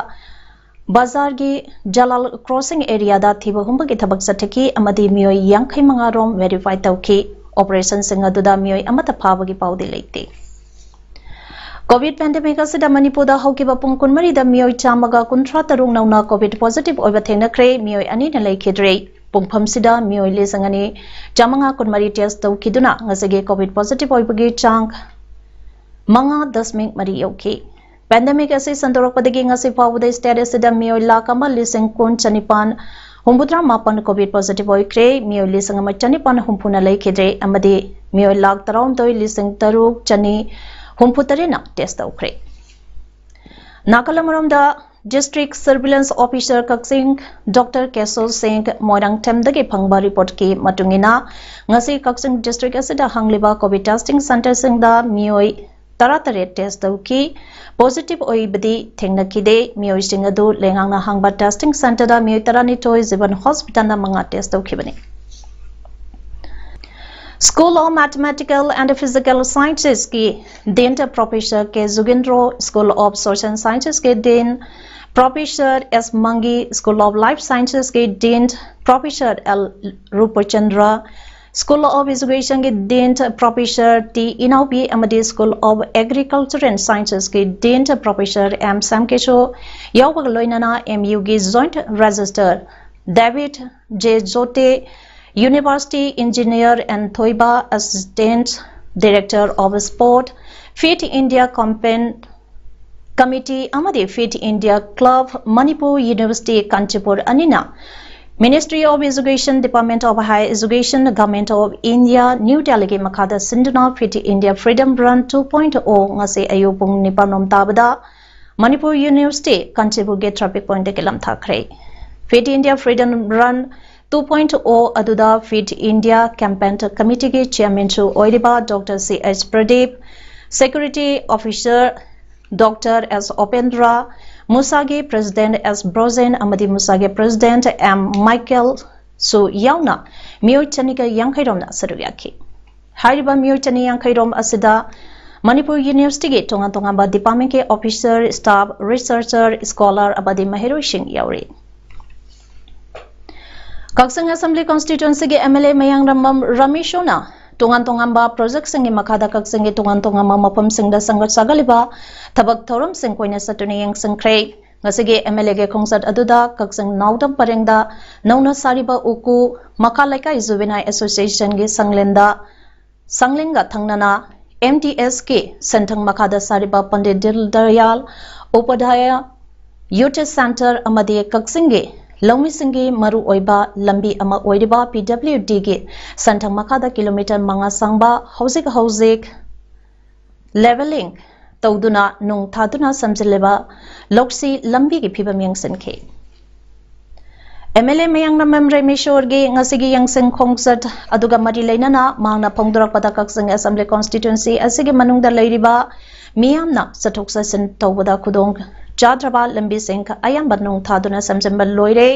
ꯕꯖꯥꯔꯒꯤ ꯖꯂꯥꯜ ꯀ꯭ꯔꯣꯁꯤꯡ ꯑꯦꯔꯤꯌꯥꯗ ꯊꯤꯕ ꯍꯨꯝꯕꯒꯤ ꯊꯕꯛ ꯆꯠꯊꯈꯤ ꯑꯃꯗꯤ ꯃꯤꯑꯣꯏ ꯌꯥꯡꯈꯩ ꯃꯉꯥ ꯔꯣꯝ verify ꯇꯧꯈꯤ꯫ ꯑꯣꯄꯔꯦꯁꯟꯁꯤꯡ ꯑꯗꯨꯗ ꯃꯤꯑꯣꯏ ꯑꯃꯠꯇ ꯐꯥꯕꯒꯤ ꯄꯥꯎꯗꯤ ꯂꯩꯇꯦ꯫ ꯀꯣꯚꯤꯗ ꯄꯦꯟꯗꯦꯃꯤꯛ ꯑꯁꯤꯗ ꯃꯅꯤꯄꯨꯔꯗ ꯍꯧꯈꯤꯕ ꯄꯨꯡ ꯀꯨꯟꯃꯔꯤꯗ ꯃꯤꯑꯣꯏ ꯆꯥꯝꯃꯒ ꯀꯨꯟꯊ꯭ꯔꯥ ꯇꯔꯨꯛ ꯅꯧꯅ ꯀꯣꯚꯤꯗ ꯄꯣꯖꯤꯇꯤꯚ ꯑꯣꯏꯕ ꯊꯦꯡꯅꯈ꯭ꯔꯦ꯫ ꯃꯤꯑꯣꯏ ꯑꯅꯤꯅ ꯂꯩꯈꯤꯗ꯭ꯔꯦ꯫ ꯄꯨꯡꯐꯝꯁꯤꯗ ꯃꯤꯑꯣꯏ ꯂꯤꯁꯤꯡ ꯑꯅꯤ ꯆꯥꯝꯃꯉꯥ ꯀꯨꯟꯃꯔꯤ ꯇꯦꯁ ꯇꯧꯈꯤꯗꯨꯅ ꯉꯁꯤꯒꯤ ꯀꯣꯚꯤꯗ ꯄꯣꯖꯤꯇꯤꯚ ꯑꯣꯏꯕꯒꯤ ꯆꯥꯡ ꯃꯉꯥ ꯗꯁꯃꯤꯛ ꯃꯔꯤ ꯌꯧꯈꯤ꯫ ꯄꯦꯟꯗꯦꯃꯤꯛ ꯑꯁꯤ ꯁꯟꯗꯣꯔꯛꯄꯗꯒꯤ ꯉꯁꯤ ꯐꯥꯎꯕꯗ ꯁ꯭ꯇꯦꯠ ꯑꯁꯤꯗ ꯃꯤꯑꯣꯏ ꯂꯥꯈ ꯑꯃ ꯂꯤꯁꯤꯡ ꯀꯨꯟ ꯆꯅꯤꯄꯥꯟ ꯍꯨꯝꯐꯨꯇꯔꯥ ꯃꯥꯄꯟ ꯀꯣꯚꯤꯗ ꯄꯣꯖꯤꯇꯤꯚ ꯑꯣꯏꯈ꯭ꯔꯦ꯫ ꯃꯤꯑꯣꯏ ꯂꯤꯁꯤꯡ ꯑꯃ ꯆꯅꯤꯄꯥꯟ ꯍꯨꯝꯐꯨꯅ ꯂꯩꯈꯤꯗ꯭ꯔꯦ ꯑꯃꯗꯤ ꯃꯤꯑꯣꯏ ꯂꯥꯈ ꯇꯔꯥꯍꯨꯝꯗꯣꯏ ꯂꯤꯁꯤꯡ ꯇꯔꯨꯛ ꯆꯅꯤ ꯍꯨꯝꯐꯨꯇꯔꯦꯠꯅ ꯇꯦꯁ ꯇꯧꯈ꯭ꯔꯦ꯫ ꯅꯥꯀꯜ ꯑꯃꯔꯣꯝꯗ District Surveillance Officer ꯀꯛꯆꯤꯡ Doctor Keso Singh ꯃꯣꯏꯔꯥꯡꯊꯦꯝꯗꯒꯤ ꯐꯪꯕ reportꯀꯤ ꯃꯇꯨꯡ ꯏꯟꯅ, ꯉꯁꯤ ꯀꯛꯆꯤꯡ district ꯑꯁꯤꯗ ꯍꯥꯡꯂꯤꯕ COVID testing centreꯁꯤꯡꯗ ꯃꯤꯑꯣꯏ ꯇꯔꯥꯇꯔꯦꯠ test ꯇꯧꯈꯤ꯫ Positive ꯑꯣꯏꯕꯗꯤ ꯊꯦꯡꯅꯈꯤꯗꯦ꯫ ꯃꯤꯑꯣꯏꯁꯤꯡ ꯑꯗꯨ ꯂꯩꯉꯥꯛꯅ ꯍꯥꯡꯕ testing centreꯗ ꯃꯤꯑꯣꯏ ꯇꯔꯥꯅꯤꯊꯣꯏ, Jeevan Hospitalꯅ ꯃꯉꯥ test ꯇꯧꯈꯤꯕꯅꯤ꯫ School of Mathematical and Physical Sciencesꯀꯤ Dean Professor K Jugindro, School of Social Sciencesꯀꯤ Dean Professor S Mangi, School of Life Sciencesꯀꯤ Dean Professor L Rupachandra, School of Educationꯒꯤ Dean Professor T Inaubi ꯑꯃꯗꯤ School of Agriculture and Sciencesꯀꯤ Dean Professor M Samkesho ꯌꯥꯎꯕꯒ ꯂꯣꯏꯅꯅ MUꯒꯤ Joint Registrar David J Jote, University Engineer N Thoiba, Assistant Director of Sport, Fit India Campaign Committee ꯑꯃꯗꯤ Fit India Club, Manipur University, Kanchipur ꯑꯅꯤꯅ Ministry of Education, Department of Higher Education, Government of India, New Delhiꯒꯤ ꯃꯈꯥꯗ ꯁꯤꯟꯗꯨꯅ Fit India Freedom Run two point oh ꯉꯁꯤ ꯑꯌꯨꯛ ꯄꯨꯡ ꯅꯤꯄꯥꯟ ꯔꯣꯝ ꯇꯥꯕꯗ Manipur University, ꯀꯥꯟꯆꯤꯄꯨꯔꯒꯤ traffic pointꯗꯒꯤ ꯂꯝꯊꯥꯈ꯭ꯔꯦ꯫ Fit India Freedom Run two point oh ꯑꯗꯨꯗ Fit India Campaign Committeeꯒꯤ Chairmanꯁꯨ ꯑꯣꯏꯔꯤꯕ Doctor C H Pradeep, Security Officer Doctor S Opendra, ꯃꯨꯁꯥꯒꯤ President S Brozen ꯑꯃꯗꯤ ꯃꯨꯁꯥꯒꯤ President M Michaelꯁꯨ ꯌꯥꯎꯅ ꯃꯤꯑꯣꯏ ꯆꯅꯤꯒ ꯌꯥꯡꯈꯩ ꯔꯣꯝꯅ ꯁꯔꯨꯛ ꯌꯥꯈꯤ꯫ ꯍꯥꯏꯔꯤꯕ ꯃꯤꯑꯣꯏ ꯆꯅꯤ ꯌꯥꯡꯈꯩ ꯔꯣꯝ ꯑꯁꯤꯗ ꯃꯅꯤꯄꯨꯔ Universityꯒꯤ ꯇꯣꯉꯥꯟ ꯇꯣꯉꯥꯟꯕ departmentꯀꯤ officer, staff, researcher, scholar ꯑꯃꯗꯤ ꯃꯍꯩꯔꯣꯏꯁꯤꯡ ꯌꯥꯎꯔꯤ꯫ ꯀꯛꯆꯤꯡ Assembly Constituencyꯒꯤ MLA ꯃꯌꯥꯡꯂꯝꯕꯝ ꯔꯃꯦꯁꯣꯅ ꯇꯣꯉꯥꯟ ꯇꯣꯉꯥꯟꯕ projectꯁꯤꯡꯒꯤ ꯃꯈꯥꯗ ꯀꯛꯆꯤꯡꯒꯤ ꯇꯣꯉꯥꯟ ꯇꯣꯉꯥꯟꯕ ꯃꯐꯝꯁꯤꯡꯗ ꯁꯪꯒꯠ ꯁꯥꯒꯠꯂꯤꯕ ꯊꯕꯛ ꯊꯧꯔꯝꯁꯤꯡ ꯀꯣꯏꯅ ꯆꯠꯇꯨꯅ ꯌꯦꯡꯁꯤꯟꯈ꯭ꯔꯦ꯫ ꯉꯁꯤꯒꯤ MLAꯒꯤ ꯈꯣꯡꯆꯠ ꯑꯗꯨꯗ ꯀꯛꯆꯤꯡ ꯅꯥꯎꯗꯝ ꯄꯔꯦꯡꯗ ꯅꯧꯅ ꯁꯥꯔꯤꯕ ꯎꯀꯨ ꯃꯈꯥ ꯂꯩꯀꯥꯏ Juvenile Associationꯒꯤ ꯁꯪꯂꯦꯟꯗ, ꯁꯪꯂꯦꯟꯒ ꯊꯪꯅꯅ MDSꯀꯤ ꯁꯦꯟꯊꯪ ꯃꯈꯥꯗ ꯁꯥꯔꯤꯕ ꯄꯟꯗꯤꯠ ꯗꯤꯟ ꯗꯌꯥꯜ ꯎꯄꯥꯙ꯭ꯌꯥꯌ Youth Centre ꯑꯃꯗꯤ ꯀꯛꯆꯤꯡꯒꯤ ꯂꯧꯃꯤꯁꯤꯡꯒꯤ ꯃꯔꯨꯑꯣꯏꯕ ꯂꯝꯕꯤ ꯑꯃ ꯑꯣꯏꯔꯤꯕ PWDꯒꯤ ꯁꯦꯟꯊꯪ ꯃꯈꯥꯗ kilometre ꯃꯉꯥ ꯁꯥꯡꯕ ꯍꯧꯖꯤꯛ ꯍꯧꯖꯤꯛ levelling ꯇꯧꯗꯨꯅ ꯅꯨꯡ ꯊꯥꯗꯨꯅ ꯁꯦꯝꯖꯤꯜꯂꯤꯕ ꯂꯧꯁꯤ ꯂꯝꯕꯤꯒꯤ ꯐꯤꯕꯝ ꯌꯦꯡꯁꯤꯟꯈꯤ꯫ ꯑꯦꯝ ꯑꯦꯜ ꯑꯦ ꯃꯌꯥꯡꯅꯃꯝ ꯔꯦꯃꯦꯁꯣꯔꯒꯤ ꯉꯁꯤꯒꯤ ꯌꯦꯡꯁꯤꯟ ꯈꯣꯡꯆꯠ ꯑꯗꯨꯒ ꯃꯔꯤ ꯂꯩꯅꯅ ꯃꯍꯥꯛꯅ ꯐꯣꯡꯗꯣꯔꯛꯄꯗ ꯀꯛꯆꯤꯡ ꯑꯦꯁꯦꯝꯕ꯭ꯂꯤ ꯀꯣꯟꯁꯇꯤꯇ꯭ꯋꯦꯟꯁꯤ ꯑꯁꯤꯒꯤ ꯃꯅꯨꯡꯗ ꯂꯩꯔꯤꯕ ꯃꯤꯌꯥꯝꯅ ꯆꯠꯊꯣꯛ ꯆꯠꯁꯤꯟ ꯇꯧꯕꯗ ꯈꯨꯗꯣꯡ ꯆꯥꯗ꯭ꯔꯕ ꯂꯝꯕꯤꯁꯤꯡ ꯑꯌꯥꯝꯕ ꯅꯨꯡ ꯊꯥꯗꯨꯅ ꯁꯦꯝꯖꯤꯟꯕ ꯂꯣꯏꯔꯦ꯫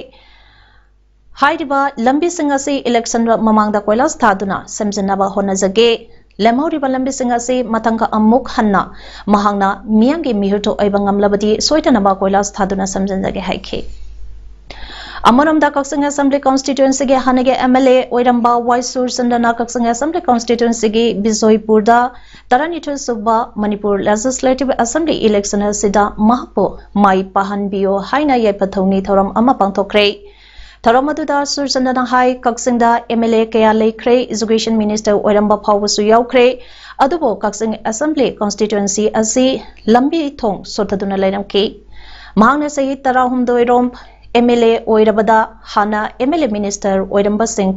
ꯍꯥꯏꯔꯤꯕ ꯂꯝꯕꯤꯁꯤꯡ ꯑꯁꯤ ꯏꯂꯦꯛꯁꯟ ꯃꯃꯥꯡꯗ ꯀꯣꯏꯂꯥꯁ ꯊꯥꯗꯨꯅ ꯁꯦꯝꯖꯤꯟꯅꯕ ꯍꯣꯠꯅꯖꯒꯦ꯫ ꯂꯦꯝꯍꯧꯔꯤꯕ ꯂꯝꯕꯤꯁꯤꯡ ꯑꯁꯤ ꯃꯊꯪ ꯑꯃꯨꯛ ꯍꯟꯅ ꯃꯍꯥꯛꯅ ꯃꯤꯌꯥꯝꯒꯤ ꯃꯤꯍꯨꯠꯇ ꯑꯣꯏꯕ ꯉꯝꯂꯕꯗꯤ ꯁꯣꯏꯗꯅꯕ ꯀꯣꯏꯂꯥꯁ ꯊꯥꯗꯨꯅ ꯁꯦꯝꯖꯤꯟꯖꯒꯦ ꯍꯥꯏꯈꯤ꯫ ꯑꯃꯔꯣꯝꯗ ꯀꯛꯆꯤꯡ ꯑꯦꯁꯦꯝꯕ꯭ꯂꯤ ꯀꯣꯟꯁꯇꯤꯇ꯭ꯋꯦꯟꯁꯤꯒꯤ ꯍꯥꯟꯅꯒꯤ ꯑꯦꯝ ꯑꯦꯜ ꯑꯦ ꯑꯣꯏꯔꯝꯕ ꯋꯥꯏ ꯁꯨꯔꯆꯟꯗ꯭ꯔꯅ ꯀꯛꯆꯤꯡ ꯑꯦꯁꯦꯝꯕ꯭ꯂꯤ ꯀꯣꯟꯁꯇꯤꯇ꯭ꯋꯦꯟꯁꯤꯒꯤ ꯕꯤꯖꯣꯏꯄꯨꯔꯗ ꯇꯔꯥꯅꯤꯊꯣꯏ ꯁꯨꯕ ꯃꯅꯤꯄꯨꯔ ꯂꯦꯖꯤꯁꯂꯦꯇꯤꯚ ꯑꯦꯁꯦꯝꯕ꯭ꯂꯤ ꯏꯂꯦꯛꯁꯟ ꯑꯁꯤꯗ ꯃꯍꯥꯛꯄꯨ ꯃꯥꯏ ꯄꯥꯛꯍꯟꯕꯤꯌꯨ ꯍꯥꯏꯅ ꯌꯥꯏꯐ ꯊꯧꯅꯤ ꯊꯧꯔꯝ ꯑꯃ ꯄꯥꯡꯊꯣꯛꯈ꯭ꯔꯦ꯫ ꯊꯧꯔꯝ ꯑꯗꯨꯗ ꯁꯨꯔꯆꯟꯗ꯭ꯔꯅ ꯍꯥꯏ, ꯀꯛꯆꯤꯡꯗ ꯑꯦꯝ ꯑꯦꯜ ꯑꯦ ꯀꯌꯥ ꯂꯩꯈ꯭ꯔꯦ, ꯏꯖꯨꯀꯦꯁꯟ ꯃꯤꯅꯤꯁꯇꯔ ꯑꯣꯏꯔꯝꯕ ꯐꯥꯎꯕꯁꯨ ꯌꯥꯎꯈ꯭ꯔꯦ, ꯑꯗꯨꯕꯨ ꯀꯛꯆꯤꯡ ꯑꯦꯁꯦꯝꯕ꯭ꯂꯤ ꯀꯣꯟꯁꯇꯤꯇ꯭ꯋꯦꯟꯁꯤ ꯑꯁꯤ ꯂꯝꯕꯤ ꯊꯣꯡ ꯁꯣꯠꯊꯗꯨꯅ ꯂꯩꯔꯝꯈꯤ꯫ ꯃꯍꯥꯛꯅ ꯆꯍꯤ ꯇꯔꯥꯍꯨꯝꯗꯣꯏ ꯔꯣꯝ ꯑꯦꯝ ꯑꯦꯜ ꯑꯦ ꯑꯣꯏꯔꯕꯗ ꯍꯥꯟꯅ ꯑꯦꯝ ꯑꯦꯜ ꯑꯦ ꯃꯤꯅꯤꯁꯇꯔ ꯑꯣꯏꯔꯝꯕꯁꯤꯡ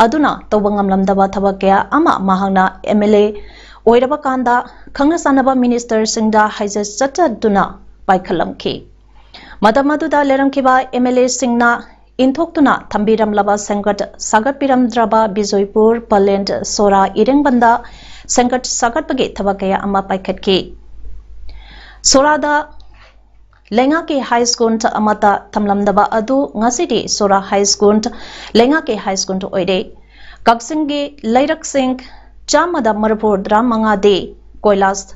ꯑꯗꯨꯅ ꯇꯧꯕ ꯉꯝꯂꯝꯗꯕ ꯊꯕꯛ ꯀꯌꯥ ꯑꯃ ꯃꯍꯥꯛꯅ ꯑꯦꯝ ꯑꯦꯜ ꯑꯦ ꯑꯣꯏꯔꯕ ꯀꯥꯟꯗ ꯈꯪꯅ ꯆꯥꯟꯅꯕ ꯃꯤꯅꯤꯁꯇꯔꯁꯤꯡꯗ ꯍꯥꯏꯖ ꯆꯠꯆꯗꯨꯅ ꯄꯥꯏꯈꯠꯂꯝꯈꯤ꯫ ꯃꯇꯝ ꯑꯗꯨꯗ ꯂꯩꯔꯝꯈꯤꯕ ꯑꯦꯝ ꯑꯦꯜ ꯑꯦꯁꯤꯡꯅ ꯏꯟꯊꯣꯛꯇꯨꯅ ꯊꯝꯕꯤꯔꯝꯂꯕ ꯁꯦꯝꯒꯠ ꯁꯥꯒꯠꯄꯤꯔꯝꯗ꯭ꯔꯕ ꯕꯤꯖꯣꯏꯄꯨꯔ, ꯄꯂꯦꯟ, ꯁꯣꯔꯥ, ꯏꯔꯦꯡꯕꯟꯗ ꯁꯦꯝꯒꯠ ꯁꯥꯒꯠꯄꯒꯤ ꯊꯕꯛ ꯀꯌꯥ ꯑꯃ ꯄꯥꯏꯈꯠꯈꯤ꯫ ꯁꯣꯔꯥꯗ ꯂꯩꯉꯥꯛꯀꯤ ꯍꯥꯏ ꯁ꯭ꯀꯨꯜ ꯑꯃꯠꯇ ꯊꯝꯂꯝꯗꯕ ꯑꯗꯨ ꯉꯁꯤꯗꯤ ꯁꯣꯔꯥ ꯍꯥꯏ ꯁ꯭ꯀꯨꯜ ꯂꯩꯉꯥꯛꯀꯤ ꯍꯥꯏ ꯁ꯭ꯀꯨꯜ ꯑꯣꯏꯔꯦ꯫ ꯀꯛꯆꯤꯡꯒꯤ ꯂꯩꯔꯛꯁꯤꯡ ꯆꯥꯝꯃꯗ ꯃꯔꯤꯐꯨ ꯇꯔꯥ ꯃꯉꯥꯗꯤ ꯀꯣꯏꯂꯥꯁ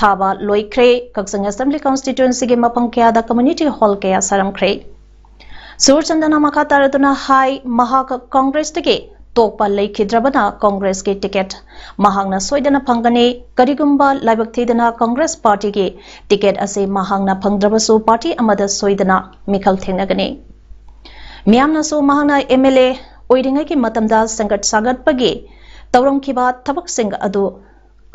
ꯊꯥꯕ ꯂꯣꯏꯈ꯭ꯔꯦ꯫ ꯀꯛꯆꯤꯡ ꯑꯦꯁꯦꯝꯕ꯭ꯂꯤ ꯀꯣꯟꯁꯇꯤꯇ꯭ꯋꯦꯟꯁꯤꯒꯤ ꯃꯐꯝ ꯀꯌꯥꯗ ꯀꯝꯃ꯭ꯌꯨꯅꯤꯇꯤ ꯍꯣꯜ ꯀꯌꯥ ꯁꯥꯔꯝꯈ꯭ꯔꯦ꯫ ꯁꯨꯔꯆꯟꯗ꯭ꯔꯅ ꯃꯈꯥ ꯇꯥꯔꯗꯨꯅ ꯍꯥꯏ, ꯃꯍꯥꯛ ꯀꯪꯒ꯭ꯔꯦꯁꯇꯒꯤ ꯇꯣꯛꯄ ꯂꯩꯈꯤꯗ꯭ꯔꯕꯅ ꯀꯪꯒ꯭ꯔꯦꯁꯀꯤ ꯇꯤꯀꯦꯠ ꯃꯍꯥꯛꯅ ꯁꯣꯏꯗꯅ ꯐꯪꯒꯅꯤ꯫ ꯀꯔꯤꯒꯨꯝꯕ ꯂꯥꯏꯕꯛ ꯊꯤꯗꯅ ꯀꯪꯒ꯭ꯔꯦꯁ ꯄꯥꯔꯇꯤꯒꯤ ꯇꯤꯀꯦꯠ ꯑꯁꯤ ꯃꯍꯥꯛꯅ ꯐꯪꯗ꯭ꯔꯕꯁꯨ ꯄꯥꯔꯇꯤ ꯑꯃꯗ ꯁꯣꯏꯗꯅ ꯃꯤꯈꯜ ꯊꯦꯡꯅꯒꯅꯤ꯫ ꯃꯤꯌꯥꯝꯅꯁꯨ ꯃꯍꯥꯛꯅ ꯑꯦꯝ ꯑꯦꯜ ꯑꯦ ꯑꯣꯏꯔꯤꯉꯩꯒꯤ ꯃꯇꯝꯗ ꯁꯦꯝꯒꯠ ꯁꯥꯒꯠꯄꯒꯤ ꯇꯧꯔꯝꯈꯤꯕ ꯊꯕꯛꯁꯤꯡ ꯑꯗꯨ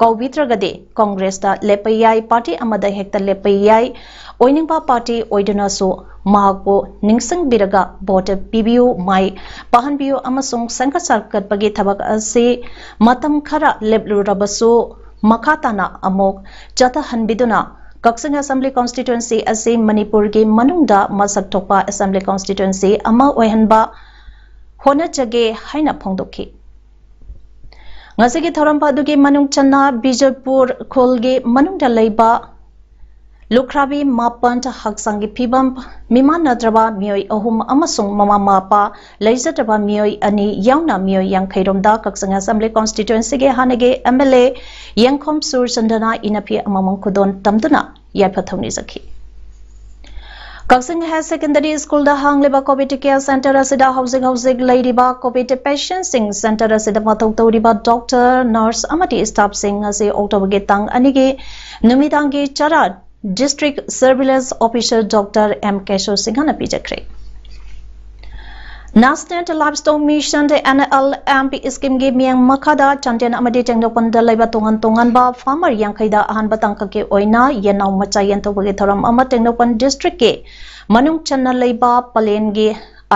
ꯀꯧꯕꯤꯗ꯭ꯔꯒꯗꯤ ꯀꯪꯒ꯭ꯔꯦꯁꯇ ꯂꯦꯞꯄ ꯌꯥꯏ, ꯄꯥꯔꯇꯤ ꯑꯃꯗ ꯍꯦꯛꯇ ꯂꯦꯞꯄ ꯌꯥꯏ꯫ ꯑꯣꯏꯅꯤꯡꯕ ꯄꯥꯔꯇꯤ ꯑꯣꯏꯗꯨꯅꯁꯨ ꯃꯍꯥꯛꯄꯨ ꯅꯤꯡꯁꯤꯡꯕꯤꯔꯒ ꯚꯣꯠ ꯄꯤꯕꯤꯌꯨ, ꯃꯥꯏ ꯄꯥꯛꯍꯟꯕꯤꯌꯨ ꯑꯃꯁꯨꯡ ꯁꯦꯝꯒꯠ ꯁꯥꯒꯠꯄꯒꯤ ꯊꯕꯛ ꯑꯁꯤ ꯃꯇꯝ ꯈꯔ ꯂꯦꯞꯂꯨꯔꯕꯁꯨ ꯃꯈꯥ ꯇꯥꯅ ꯑꯃꯨꯛ ꯆꯠꯊꯍꯟꯕꯤꯗꯨꯅ ꯀꯛꯆꯤꯡ Assembly Constituency ꯑꯁꯤ ꯃꯅꯤꯄꯨꯔꯒꯤ ꯃꯅꯨꯡꯗ ꯃꯁꯛ ꯊꯣꯛꯄ Assembly Constituency ꯑꯃ ꯑꯣꯏꯍꯟꯕ ꯍꯣꯠꯅꯖꯒꯦ ꯍꯥꯏꯅ ꯐꯣꯡꯗꯣꯛꯈꯤ꯫ ꯉꯁꯤꯒꯤ ꯊꯧꯔꯝ ꯑꯗꯨꯒꯤ ꯃꯅꯨꯡ ꯆꯟꯅ ꯕꯤꯖꯣꯏꯄꯨꯔ ꯈꯨꯜꯒꯤ ꯃꯅꯨꯡꯗ ꯂꯩꯕ ꯂꯨꯈ꯭ꯔꯥꯕꯤ ꯃꯥꯄꯟ ꯍꯛꯆꯥꯡꯒꯤ ꯐꯤꯕꯝ ꯃꯤꯃꯥꯟꯅꯗ꯭ꯔꯕ ꯃꯤꯑꯣꯏ ꯑꯍꯨꯝ ꯑꯃꯁꯨꯡ ꯃꯃꯥ ꯃꯄꯥ ꯂꯩꯖꯗ꯭ꯔꯕ ꯃꯤꯑꯣꯏ ꯑꯅꯤ ꯌꯥꯎꯅ ꯃꯤꯑꯣꯏ ꯌꯥꯡꯈꯩ ꯔꯣꯝꯗ ꯀꯛꯆꯤꯡ Assembly Constituency ꯒꯤ ꯍꯥꯟꯅꯒꯤ M L A ꯌꯦꯡꯈꯣꯝ ꯁꯨꯔꯆꯟꯗ꯭ꯔꯅ ꯏꯅꯐꯤ ꯑꯃꯃꯝ ꯈꯨꯗꯣꯜ ꯇꯝꯗꯨꯅ ꯌꯥꯏꯐ ꯊꯧꯅꯤꯖꯈꯤ꯫ ꯀꯛꯆꯤꯡ Higher Secondary School ꯗ ꯍꯥꯡꯂꯤꯕ COVID Care Center ꯑꯁꯤꯗ ꯍꯧꯖꯤꯛ ꯍꯧꯖꯤꯛ ꯂꯩꯔꯤꯕ COVID patient ꯁꯤꯡ center ꯑꯁꯤꯗ ꯃꯊꯧ ꯇꯧꯔꯤꯕ doctor, nurse ꯑꯃꯗꯤ staff ꯁꯤꯡ ꯑꯁꯤ October ꯒꯤ ꯇꯥꯡ ꯑꯅꯤꯒꯤ ꯅꯨꯃꯤꯗꯥꯡꯒꯤ ꯆꯔꯥ District Surveillance Officer Doctor M ꯀꯦꯁꯣ ꯁꯤꯡꯍꯅ ꯄꯤꯖꯈ꯭ꯔꯦ꯫ National Livestock Mission N L M P scheme ꯒꯤ ꯃꯤꯠꯌꯦꯡ ꯃꯈꯥꯗ ꯆꯥꯟꯗꯦꯜ ꯑꯃꯗꯤ ꯇꯦꯡꯅꯧꯄꯜꯗ ꯂꯩꯕ ꯇꯣꯉꯥꯟ ꯇꯣꯉꯥꯟꯕ farmer ꯌꯥꯡꯈꯩꯗ ꯑꯍꯥꯟꯕ ꯇꯥꯡꯀꯛꯀꯤ ꯑꯣꯏꯅ ꯌꯦꯟꯅꯥꯎ ꯃꯆꯥ ꯌꯦꯟꯊꯣꯛꯄꯒꯤ ꯊꯧꯔꯝ ꯑꯃ ꯇꯦꯡꯅꯧꯄꯜ district ꯀꯤ ꯃꯅꯨꯡ ꯆꯟꯅ ꯂꯩꯕ ꯄꯂꯦꯟꯒꯤ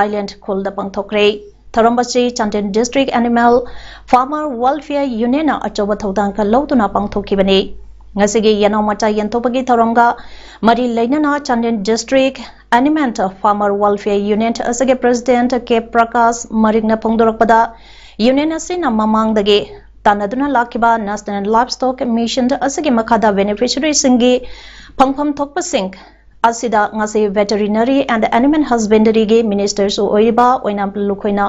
Island ꯈꯨꯜꯗ ꯄꯥꯡꯊꯣꯛꯈ꯭ꯔꯦ꯫ ꯊꯧꯔꯝ ꯑꯁꯤ Chandel District Animal Farmer Welfare Union ꯅ ꯑꯆꯧꯕ ꯊꯧꯗꯥꯡ ꯂꯧꯗꯨꯅ ꯄꯥꯡꯊꯣꯛꯈꯤꯕꯅꯤ꯫ ꯉꯁꯤꯒꯤ ꯌꯦꯟꯅꯥꯎ ꯃꯆꯥ ꯌꯦꯟꯊꯣꯛꯄꯒꯤ ꯊꯧꯔꯝꯒ ꯃꯔꯤ ꯂꯩꯅꯅ Chandel District Animal Farmer Welfare Unit ꯑꯁꯤꯒꯤ President ꯀꯦ ꯄ꯭ꯔꯀꯥꯁ ꯃꯔꯤꯛꯅ ꯐꯣꯡꯗꯣꯔꯛꯄꯗ, union ꯑꯁꯤꯅ ꯃꯃꯥꯡꯗꯒꯤ ꯇꯥꯟꯅꯗꯨꯅ ꯂꯥꯛꯈꯤꯕ National Livestock Mission ꯑꯁꯤꯒꯤ ꯃꯈꯥꯗ beneficiary ꯁꯤꯡꯒꯤ ꯐꯪꯐꯝ ꯊꯣꯛꯄꯁꯤꯡ ꯑꯁꯤꯗ ꯉꯁꯤ Veterinary and Animal Husbandary ꯒꯤ Minister ꯁꯨ ꯑꯣꯏꯔꯤꯕ ꯑꯣꯏꯅꯥꯝ ꯂꯨꯈꯣꯏꯅ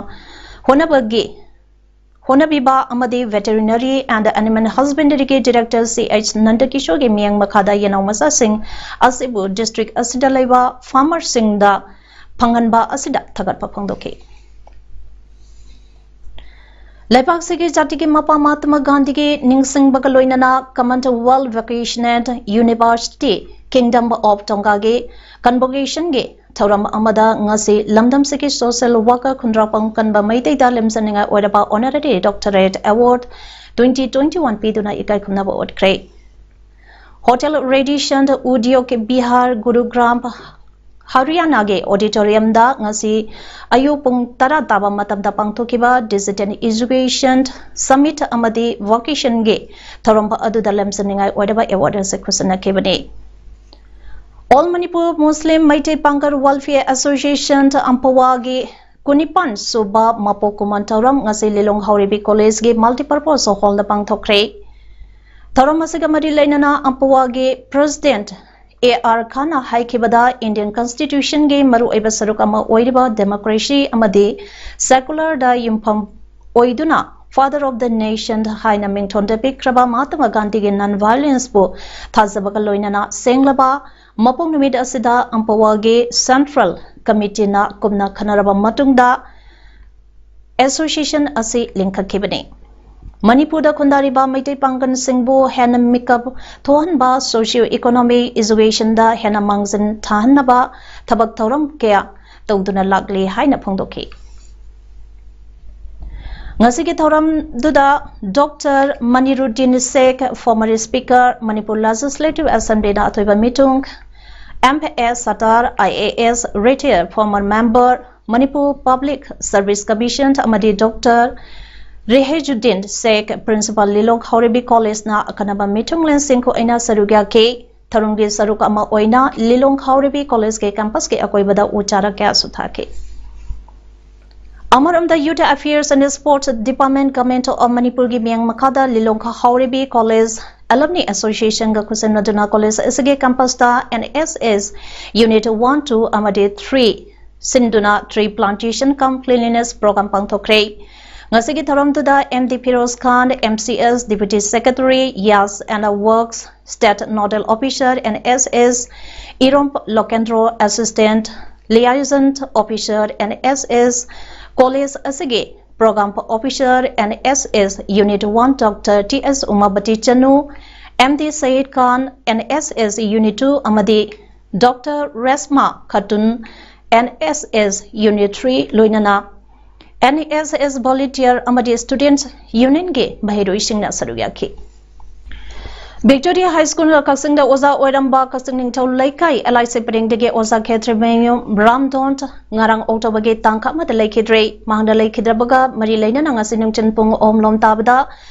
ꯍꯣꯠꯅꯕꯒꯤ, ꯍꯣꯠꯅꯕꯤꯕ ꯑꯃꯗꯤ Veterinary and Animal Husbandary ꯒꯤ Director ꯁꯤ ꯑꯩꯆ ꯅꯟꯗꯀꯤꯁꯣꯔꯒꯤ ꯃꯤꯠꯌꯦꯡ ꯃꯈꯥꯗ ꯌꯦꯟꯅꯥꯎ ꯃꯆꯥꯁꯤꯡ ꯑꯁꯤꯕꯨ district ꯑꯁꯤꯗ ꯂꯩꯕ farmer ꯁꯤꯡꯗ ꯐꯪꯍꯟꯕ ꯑꯁꯤꯗ ꯊꯥꯒꯠꯄ ꯐꯣꯡꯗꯣꯛꯈꯤ꯫ ꯂꯩꯕꯥꯛꯁꯤꯒꯤ ꯖꯥꯇꯤꯒꯤ ꯃꯄꯥ ꯃꯍꯥꯇꯃꯥ ꯒꯥꯟꯙꯤꯒꯤ ꯅꯤꯡꯁꯤꯡꯕꯒ ꯂꯣꯏꯅꯅ Commonwealth Vacation and University Kingdom of Tonga ꯒꯤ convocation ꯒꯤ ꯊꯧꯔꯝ ꯑꯃꯗ ꯉꯁꯤ ꯂꯝꯗꯝꯁꯤꯒꯤ social worker ꯈꯨꯟꯗ꯭ꯔꯥꯛꯄꯝ ꯀꯟꯕ ꯃꯩꯇꯩꯗ ꯂꯦꯝꯖꯅꯤꯡꯉꯥꯏ ꯑꯣꯏꯔꯕ Honorary Doctorate Award twenty twenty-one ꯄꯤꯗꯨꯅ ꯏꯀꯥꯏ ꯈꯨꯝꯅꯕ ꯎꯠꯈ꯭ꯔꯦ꯫ Hotel Radisson Udyog Vihar Gurugram ꯍꯔꯤꯌꯥꯅꯥꯒꯤ ꯑꯣꯗꯤꯇꯣꯔꯤꯌꯝꯗ ꯉꯁꯤ ꯑꯌꯨꯛ ꯄꯨꯡ ꯇꯔꯥ ꯇꯥꯕ ꯃꯇꯝꯗ ꯄꯥꯡꯊꯣꯛꯈꯤꯕ Digital Education Summit ꯑꯃꯗꯤ Vocationꯒꯤ ꯊꯧꯔꯝ ꯑꯗꯨꯗ ꯂꯝꯖꯤꯡꯅꯤꯡꯉꯥꯏ ꯑꯣꯏꯔꯕ ꯑꯦꯋꯥꯔꯗ ꯑꯁꯤ ꯈꯨꯠꯁꯤꯟꯅꯈꯤꯕꯅꯤ꯫ All Manipur Muslim Meitei Pangal Welfare Association ꯑꯝꯄꯋꯥꯒꯤ ꯀꯨꯟꯅꯤꯄꯥꯟ ꯁꯨꯕ ꯃꯄꯣꯛ ꯀꯨꯝꯑꯣꯟ ꯊꯧꯔꯝ ꯉꯁꯤ ꯂꯤꯂꯣꯡ ꯍꯥꯎꯔꯩꯕꯤ ꯀꯣꯂꯦꯖꯒꯤ ꯃꯜꯇꯤꯄꯔꯄꯣꯁ ꯍꯣꯜꯗ ꯄꯥꯡꯊꯣꯛꯈ꯭ꯔꯦ꯫ ꯊꯧꯔꯝ ꯑꯁꯤꯒ ꯃꯔꯤ ꯂꯩꯅꯅ ꯑꯝꯄꯋꯥꯒꯤ president A R Khan ꯍꯥꯏꯈꯤꯕꯗ Indian ꯀꯟꯁꯇꯤꯇ꯭ꯌꯨꯁꯟꯒꯤ ꯃꯔꯨꯑꯣꯏꯕ ꯁꯔꯨꯛ ꯑꯃ ꯑꯣꯏꯔꯤꯕ ꯗꯦꯃꯣꯀ꯭ꯔꯦꯁꯤ ꯑꯃꯗꯤ ꯁꯦꯀꯨꯂꯔꯗ ꯌꯨꯝꯐꯝ ꯑꯣꯏꯗꯨꯅ Father of the Nation ꯍꯥꯏꯅ ꯃꯤꯡꯊꯣꯟꯗ ꯄꯤꯛꯈ꯭ꯔꯕ ꯃꯍꯥꯇꯃꯥ ꯒꯥꯟꯙꯤꯒꯤ ꯅꯟ ꯚꯥꯏꯑꯣꯂꯦꯟꯁꯄꯨ ꯊꯥꯖꯕꯒ ꯂꯣꯏꯅꯅ ꯁꯦꯡꯂꯕ ꯃꯄꯣꯛ ꯅꯨꯃꯤꯠ ꯑꯁꯤꯗ ꯑꯝꯄꯋꯥꯒꯤ ꯁꯦꯟꯇ꯭ꯔꯦꯜ ꯀꯃꯤꯇꯤꯅ ꯀꯨꯞꯅ ꯈꯟꯅꯔꯕ ꯃꯇꯨꯡꯗ ꯑꯦꯁꯣꯁꯤꯌꯦꯁꯟ ꯑꯁꯤ ꯂꯤꯡꯈꯠꯈꯤꯕꯅꯤ꯫ ꯃꯅꯤꯄꯨꯔꯗ ꯈꯨꯟꯗꯥꯔꯤꯕ ꯃꯩꯇꯩ ꯄꯥꯡꯒꯜꯁꯤꯡꯕꯨ ꯍꯦꯟꯅ ꯃꯤꯀꯞ ꯊꯣꯛꯍꯟꯕ, ꯁꯣꯁꯤꯌꯣ ꯏꯀꯣꯅꯣꯃꯤ, ꯏꯖꯨꯀꯦꯁꯟꯗ ꯍꯦꯟꯅ ꯃꯥꯡꯖꯤꯟ ꯊꯥꯍꯟꯅꯕ ꯊꯕꯛ ꯊꯧꯔꯝ ꯀꯌꯥ ꯇꯧꯗꯨꯅ ꯂꯥꯛꯂꯤ ꯍꯥꯏꯅ ꯐꯣꯡꯗꯣꯛꯈꯤ꯫ ꯉꯁꯤꯒꯤ ꯊꯧꯔꯝꯗꯨꯗ doctor Maniruddin Sheikh, former Speaker, Manipur Legislative Assemblyꯅ ꯑꯊꯣꯏꯕ ꯃꯤꯊꯨꯡ, M S Sattar, I A S, retired, former member, Manipur Public Service Commission, ꯑꯃꯗꯤ ꯗꯣꯛꯇꯔ ꯔꯦꯍꯦꯖꯨꯗꯤꯟ ꯁꯦꯈ, Principal, ꯂꯤꯂꯣꯡ ꯍꯥꯎꯔꯩꯕꯤ ꯀꯣꯂꯦꯖꯅ ꯑꯈꯟꯅꯕ ꯃꯤꯊꯨꯡꯂꯦꯟꯁꯤꯡ ꯑꯣꯏꯅ ꯁꯔꯨꯛ ꯌꯥꯈꯤ꯫ ꯊꯧꯔꯝꯒꯤ ꯁꯔꯨꯛ ꯑꯃ ꯑꯣꯏꯅ ꯂꯤꯂꯣꯡ ꯍꯥꯎꯔꯩꯕꯤ ꯀꯣꯂꯦꯖꯀꯤ ꯀꯦꯝꯄꯁꯀꯤ ꯑꯀꯣꯏꯕꯗ ꯎ ꯆꯥꯔꯥ ꯀꯌꯥꯁꯨ ꯊꯥꯈꯤ꯫ ꯑꯃꯔꯣꯝꯗ Youth Affairs and Sports Department, Government of ꯃꯅꯤꯄꯨꯔꯒꯤ ꯃꯤꯠꯌꯦꯡ ꯃꯈꯥꯗ ꯂꯤꯂꯣꯡ ꯍꯥꯎꯔꯩꯕꯤ ꯀꯣꯂꯦꯖ ꯑꯦꯂꯨꯃꯅꯤ ꯑꯦꯁꯣꯁꯤꯌꯦꯁꯟꯒ ꯈꯨꯠꯁꯝꯅꯗꯨꯅ ꯀꯣꯂꯦꯖ ꯑꯁꯤꯒꯤ ꯀꯦꯝꯄꯁꯇ N S S unit one, two ꯑꯃꯗꯤ ꯊ꯭ꯔꯤ ꯁꯤꯟꯗꯨꯅ tree plantation cum cleanliness program ꯄꯥꯡꯊꯣꯛꯈ꯭ꯔꯦ꯫ ꯉꯁꯤꯒꯤ ꯊꯧꯔꯝꯗꯨꯗ M D Firoz Khan, M C S, Deputy Secretary, Youth and Works, State Nodal Officer, N S S, Irom Lokendro, Assistant Liaison Officer, N S S, college ꯑꯁꯤꯒꯤ Program Officer, N S S unit one, doctor T S Umabati Chanu, M D Syed Khan, N S S unit two, ꯑꯃꯗꯤ doctor Reshma Khatun, N S S unit three, ꯂꯣꯏꯅꯅ ꯑꯦꯟ ꯑꯦꯁ ꯑꯦꯁ ꯚꯣꯂꯨꯟꯇꯤꯌꯔ ꯑꯃꯗꯤ ꯁ꯭ꯇꯨꯗꯦꯟꯠꯁ ꯌꯨꯅꯤꯌꯟꯒꯤ ꯃꯍꯩꯔꯣꯏꯁꯤꯡꯅ ꯁꯔꯨꯛ ꯌꯥꯈꯤ꯫ ꯕꯤꯛꯇꯣꯔꯤ ꯍꯥꯏ ꯁ꯭ꯀꯨꯜ ꯀꯛꯆꯤꯡꯗ ꯑꯣꯖꯥ ꯑꯣꯏꯔꯝꯕ ꯀꯛꯆꯤꯡ ꯅꯤꯡꯊꯧ ꯂꯩꯀꯥꯏ ꯑꯦꯜ ꯑꯥꯏ ꯁꯤ ꯄꯔꯦꯡꯗꯒꯤ ꯑꯣꯖꯥ ꯈꯦꯇ꯭ꯔꯤꯃꯌꯨꯝ ꯔꯥꯝꯗꯣꯟ ꯉꯔꯥꯡ ꯑꯣꯛꯇꯣꯕꯔꯒꯤ ꯇꯥꯡ ꯑꯃꯗ ꯂꯩꯈꯤꯗ꯭ꯔꯦ꯫ ꯃꯍꯥꯛꯅ ꯂꯩꯈꯤꯗ꯭ꯔꯕꯒ ꯃꯔꯤ ꯂꯩꯅꯅ ꯉꯁꯤ ꯅꯨꯡꯊꯤꯜ ꯄꯨꯡ ꯑꯍꯨꯝ ꯂꯣꯝ ꯇꯥꯕꯗ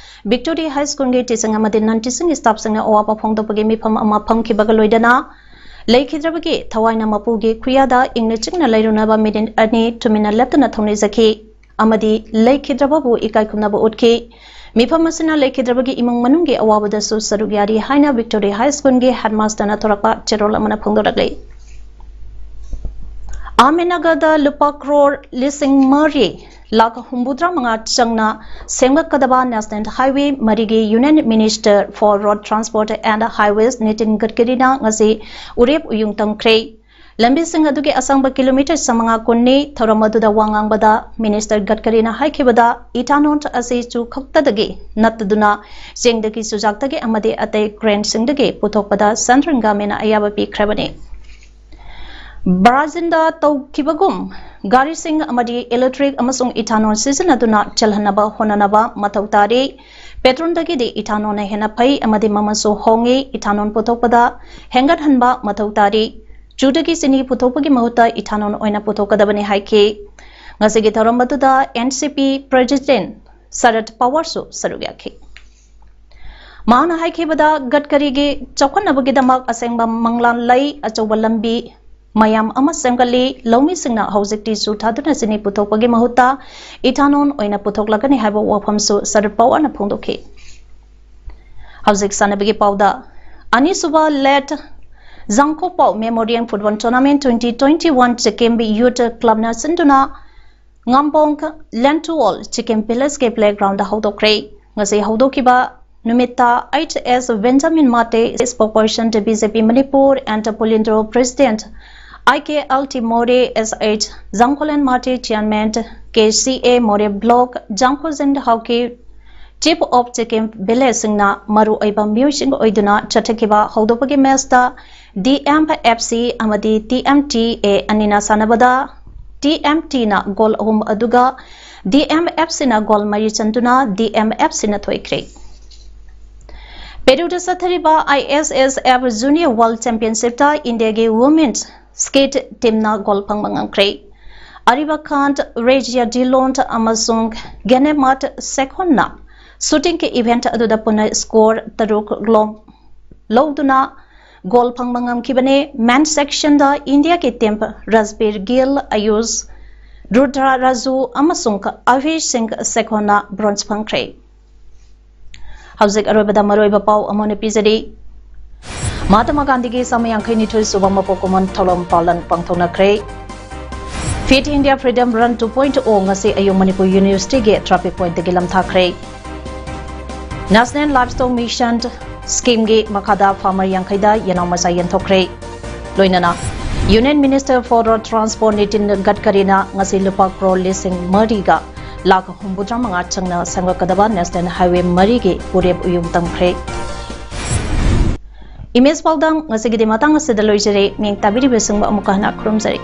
ꯕꯤꯛꯇꯣꯔꯤ ꯍꯥꯏ ꯁ꯭ꯀꯨꯜꯒꯤ ꯇꯤꯆꯤꯡ ꯑꯃꯗꯤ ꯅꯟ ꯇꯤꯆꯤꯡ ꯁ꯭ꯇꯥꯐꯁꯤꯡꯅ ꯑꯋꯥꯕ ꯐꯣꯡꯗꯣꯛꯄꯒꯤ ꯃꯤꯐꯝ ꯑꯃ ꯐꯝꯈꯤꯕꯒ ꯂꯣꯏꯅꯅ ꯂꯩꯈꯤꯗ꯭ꯔꯕꯒꯤ ꯊꯋꯥꯏꯅ ꯃꯄꯨꯒꯤ ꯈꯨꯌꯥꯗ ꯏꯪꯅ ꯆꯤꯛꯅ ꯂꯩꯔꯨꯅꯕ ꯃꯤꯅꯤꯠ ꯑꯅꯤ ꯇꯨꯃꯤꯟꯅ ꯂꯦꯞꯇꯅ ꯊꯧꯅꯤꯖꯈꯤ ꯑꯃꯗꯤ ꯂꯩꯈꯤꯗ꯭ꯔꯕꯕꯨ ꯏꯀꯥꯏ ꯈꯨꯝꯅꯕ ꯎꯠꯈꯤ꯫ ꯃꯤꯐꯝ ꯑꯁꯤꯅ ꯂꯩꯈꯤꯗ꯭ꯔꯕꯒꯤ ꯏꯃꯨꯡ ꯃꯅꯨꯡꯒꯤ ꯑꯋꯥꯕꯗꯁꯨ ꯁꯔꯨꯛ ꯌꯥꯔꯤ ꯍꯥꯏꯅ ꯕꯤꯛꯇꯣꯔꯤ ꯍꯥꯏ ꯁ꯭ꯀꯨꯜꯒꯤ ꯍꯦꯗꯃꯥꯁꯇꯔꯅ ꯊꯣꯔꯛꯄ ꯆꯦꯔꯣꯜ ꯑꯃꯅ ꯐꯣꯡꯗꯣꯔꯛꯂꯤ꯫ ꯑꯍꯃꯦꯗꯅꯒꯔꯗ ꯂꯨꯄꯥ ꯀ꯭ꯔꯣꯔ ꯂꯤꯁꯤꯡ ꯃꯔꯤ ꯂꯥꯈ ꯍꯨꯝꯐꯨꯇꯔꯥ ꯃꯉꯥ ꯆꯪꯅ ꯁꯦꯝꯒꯠꯀꯗꯕ ꯅꯦꯁꯅꯦꯜ ꯍꯥꯏꯋꯦ ꯃꯔꯤꯒꯤ Union Minister for Road Transport and Highways Nitin ꯒꯗꯀꯔꯤꯅ ꯉꯁꯤ ꯎꯔꯦꯞ ꯎꯌꯨꯡ ꯇꯝꯈ꯭ꯔꯦ꯫ ꯂꯝꯕꯤꯁꯤꯡ ꯑꯗꯨꯒꯤ ꯑꯁꯥꯡꯕ ꯀꯤꯂꯣꯃꯤꯇꯔ ꯆꯥꯃꯉꯥ ꯀꯨꯟꯅꯤ꯫ ꯊꯧꯔꯝ ꯑꯗꯨꯗ ꯋꯥ ꯉꯥꯡꯕꯗ ꯃꯤꯅꯤꯁꯇꯔ ꯒꯗꯀꯔꯤꯅ ꯍꯥꯏꯈꯤꯕꯗ ꯏꯊꯥꯅꯣꯜ ꯑꯁꯤ ꯆꯨ ꯈꯛꯇꯗꯒꯤ ꯅꯠꯇꯗꯨꯅ ꯆꯦꯡꯗꯒꯤ ꯆꯨꯖꯥꯛꯇꯒꯤ ꯑꯃꯗꯤ ꯑꯇꯩ ꯒ꯭ꯔꯦꯟꯁꯤꯡꯗꯒꯤ ꯄꯨꯊꯣꯛꯄꯗ ꯁꯦꯟꯇ꯭ꯔꯦꯜ ꯒꯚꯔꯟꯃꯦꯟꯅ ꯑꯌꯥꯕ ꯄꯤꯈ꯭ꯔꯕꯅꯤ꯫ ꯕ꯭ꯔꯥꯖꯤꯜꯗ ꯇꯧꯈꯤꯕꯒꯨꯝ ꯒꯥꯔꯤꯁꯤꯡ ꯑꯃꯗꯤ ꯏꯂꯦꯛꯇ꯭ꯔꯤꯛ ꯑꯃꯁꯨꯡ ꯏꯊꯥꯅꯣꯜ ꯁꯤꯖꯤꯟꯅꯗꯨꯅ ꯆꯦꯜꯍꯟꯅꯕ ꯍꯣꯠꯅꯅꯕ ꯃꯊꯧ ꯇꯥꯔꯤ꯫ ꯄꯦꯇ꯭ꯔꯣꯜꯗꯒꯤꯗꯤ ꯏꯊꯥꯅꯣꯜꯅ ꯍꯦꯟꯅ ꯐꯩ ꯑꯃꯗꯤ ꯃꯃꯜꯁꯨ ꯍꯣꯡꯉꯤ꯫ ꯏꯊꯥꯅꯣꯜ ꯄꯨꯊꯣꯛꯄꯗ ꯍꯦꯟꯒꯠꯍꯟꯕ ꯃꯊꯧ ꯇꯥꯔꯤ꯫ ꯆꯨꯗꯒꯤ ꯆꯤꯅꯤ ꯄꯨꯊꯣꯛꯄꯒꯤ ꯃꯍꯨꯠꯇ ꯏꯊꯥꯅꯣꯜ ꯑꯣꯏꯅ ꯄꯨꯊꯣꯛꯀꯗꯕꯅꯤ ꯍꯥꯏꯈꯤ꯫ ꯉꯁꯤꯒꯤ ꯊꯧꯔꯝ ꯑꯗꯨꯗ ꯑꯦꯟ ꯁꯤ ꯄꯤ ꯄ꯭ꯔꯦꯁꯤꯗꯦꯟꯠ ꯁꯔꯗ ꯄꯋꯥꯔꯁꯨ ꯁꯔꯨꯛ ꯌꯥꯈꯤ꯫ ꯃꯍꯥꯛꯅ ꯍꯥꯏꯈꯤꯕꯗ ꯒꯗꯀꯔꯤꯒꯤ ꯆꯥꯎꯈꯠꯅꯕꯒꯤꯗꯃꯛ ꯑꯁꯦꯡꯕ ꯃꯪꯂꯥꯟ ꯂꯩ, ꯑꯆꯧꯕ ꯂꯝꯕꯤ ꯃꯌꯥꯝ ꯑꯃ ꯁꯦꯝꯒꯠꯂꯤ꯫ ꯂꯧꯃꯤꯁꯤꯡꯅ ꯍꯧꯖꯤꯛꯇꯤ ꯆꯨ ꯊꯥꯗꯨꯅ ꯆꯤꯅꯤ ꯄꯨꯊꯣꯛꯄꯒꯤ ꯃꯍꯨꯠꯇ ꯏꯊꯥꯅꯣꯜ ꯑꯣꯏꯅ ꯄꯨꯊꯣꯛꯂꯒꯅꯤ ꯍꯥꯏꯕ ꯋꯥꯐꯝꯁꯨ ꯁꯔꯗ ꯄꯋꯥꯔꯅ ꯐꯣꯡꯗꯣꯛꯈꯤ꯫ ꯍꯧꯖꯤꯛ ꯁꯥꯟꯅꯕꯒꯤ ꯄꯥꯎꯗ, ꯑꯅꯤꯁꯨꯕ late Jangkhopao memorial football tournament twenty twenty one Chekem youth ꯀ꯭ꯂꯕꯅ ꯁꯤꯟꯗꯨꯅ ꯉꯥꯝꯕꯣꯡ ꯂꯦꯟꯇꯨꯋꯣꯜ ꯆꯦꯀꯦꯝ ꯚꯤꯂꯦꯖꯀꯤ ꯄ꯭ꯂꯦꯒ꯭ꯔꯥꯎꯟꯗ ꯍꯧꯗꯣꯛꯈ꯭ꯔꯦ꯫ ꯉꯁꯤ ꯍꯧꯗꯣꯛꯈꯤꯕ ꯅꯨꯃꯤꯠꯇ H S Benjamin Mate, spokesperson B J P Manipur N Pulindro president I K L T Moreh, S H ꯖꯥꯡꯈꯣꯂꯦꯟ Mate chairman K C ꯑꯦ ꯃꯣꯔꯦ ꯕ꯭ꯂꯣꯛ, ꯖꯥꯡꯈꯣꯖꯤꯟ ꯍꯥꯎꯀꯤ ꯆꯤꯐ ꯑꯣꯐ ꯆꯦꯀꯦꯝ ꯚꯤꯂꯦꯖꯁꯤꯡꯅ ꯃꯔꯨꯑꯣꯏꯕ ꯃꯤꯑꯣꯏꯁꯤꯡ ꯑꯣꯏꯗꯨꯅ ꯆꯠꯊꯈꯤꯕ ꯍꯧꯗꯣꯛꯄꯒꯤ ꯃꯦꯆꯇ ꯗꯤ ꯑꯦꯝ ꯑꯦꯐ ꯁꯤ ꯑꯃꯗꯤ ꯇꯤ ꯑꯦꯝ ꯇꯤ ꯑꯦ ꯑꯅꯤꯅ ꯁꯥꯟꯅꯕꯗ ꯇꯤ ꯑꯦꯝ ꯇꯤꯅ ꯒꯣꯜ ꯑꯍꯨꯝ ꯑꯗꯨꯒ ꯗꯤ ꯑꯦꯝ ꯑꯦꯐ ꯁꯤꯅ ꯒꯣꯜ ꯃꯔꯤ ꯆꯟꯗꯨꯅ ꯗꯤ ꯑꯦꯝ ꯑꯦꯐ ꯁꯤꯅ ꯊꯣꯏꯈ꯭ꯔꯦ꯫ ꯄꯦꯔꯨꯗ ꯆꯠꯊꯔꯤꯕ ISSF Junior World Championshipꯇ ꯏꯟꯗꯤꯌꯥꯒꯤ Women's Skeet teamꯅ ꯒꯣꯜ ꯐꯪꯕ ꯉꯝꯈ꯭ꯔꯦ꯫ ꯑꯔꯤꯕ ꯈꯥꯟ, ꯔꯦꯖꯤꯌꯥ ꯗꯤꯂꯣꯟ ꯑꯃꯁꯨꯡ ꯒꯦꯅꯦꯃꯥꯠ ꯁꯦꯈꯣꯟꯅ shootingꯒꯤ event ꯑꯗꯨꯗ ꯄꯨꯟꯅ score ꯇꯔꯨꯛ ꯂꯧ-, ꯂꯧꯗꯨꯅ ꯒꯣꯜ ꯐꯪꯕ ꯉꯝꯈꯤꯕꯅꯤ꯫ Men sectionꯗ ꯏꯟꯗꯤꯌꯥꯒꯤ team ꯔꯖꯕꯤꯔ ꯒꯤꯜ, ꯑꯌꯨꯁ ꯔꯨꯗ꯭ꯔ ꯔꯥꯖꯨ ꯑꯃꯁꯨꯡ ꯑꯚꯤꯁ ꯁꯤꯡ ꯁꯦꯈꯣꯟꯅ bronze ꯐꯪꯈ꯭ꯔꯦ꯫ ꯍꯧꯖꯤꯛ ꯑꯔꯣꯏꯕꯗ ꯃꯔꯨꯑꯣꯏꯕ ꯄꯥꯎ ꯑꯃꯨꯛ ꯍꯟꯅ ꯄꯤꯖꯔꯤ꯫ ꯃꯍꯥꯇꯃꯥ ꯒꯥꯟꯙꯤꯒꯤ ꯆꯥꯝꯃ ꯌꯥꯡꯈꯩ ꯅꯤꯊꯣꯏ ꯁꯨꯕ ꯃꯄꯣꯛ ꯀꯨꯝꯑꯣꯟ ꯊꯧꯔꯝ ꯄꯥꯂꯟ ꯄꯥꯡꯊꯣꯛꯅꯈ꯭ꯔꯦ꯫ Fit India Freedom Run two point oh ꯉꯁꯤ ꯑꯌꯨꯛ Manipur Universityꯒꯤ traffic pointꯇꯒꯤ ꯂꯝꯊꯥꯈ꯭ꯔꯦ꯫ National Livestock Mission schemeꯒꯤ ꯃꯈꯥꯗ farmer ꯌꯥꯡꯈꯩꯗ ꯌꯦꯅꯥꯎ ꯃꯆꯥ ꯌꯦꯟꯊꯣꯛꯈ꯭ꯔꯦ꯫ ꯂꯣꯏꯅꯅ Union Minister for Road Transport Nitin ꯒꯗꯀꯔꯤꯅ ꯉꯁꯤ ꯂꯨꯄꯥ ꯀ꯭ꯔꯣꯔ ꯂꯤꯁꯤꯡ ꯃꯔꯤꯒ ꯂꯥꯈ ꯍꯨꯝꯐꯨꯇꯔꯥ ꯃꯉꯥ ꯆꯪꯅ ꯁꯦꯝꯒꯠꯀꯗꯕ National Highway ꯃꯔꯤꯒꯤ ꯄꯨꯔꯦꯞ ꯎꯌꯨꯡ ꯇꯝꯈ꯭ꯔꯦ꯫ Image ꯄꯥꯎꯗꯝ ꯉꯁꯤꯒꯤꯗꯤ ꯃꯇꯥꯡ ꯑꯁꯤꯗ ꯂꯣꯏꯖꯔꯦ꯫ ꯃꯤꯠꯌꯦꯡ ꯇꯥꯕꯤꯔꯤꯕꯁꯤꯡꯕꯨ ꯑꯃꯨꯛꯀ ꯍꯟꯅ ꯈꯨꯔꯨꯝꯖꯔꯤ꯫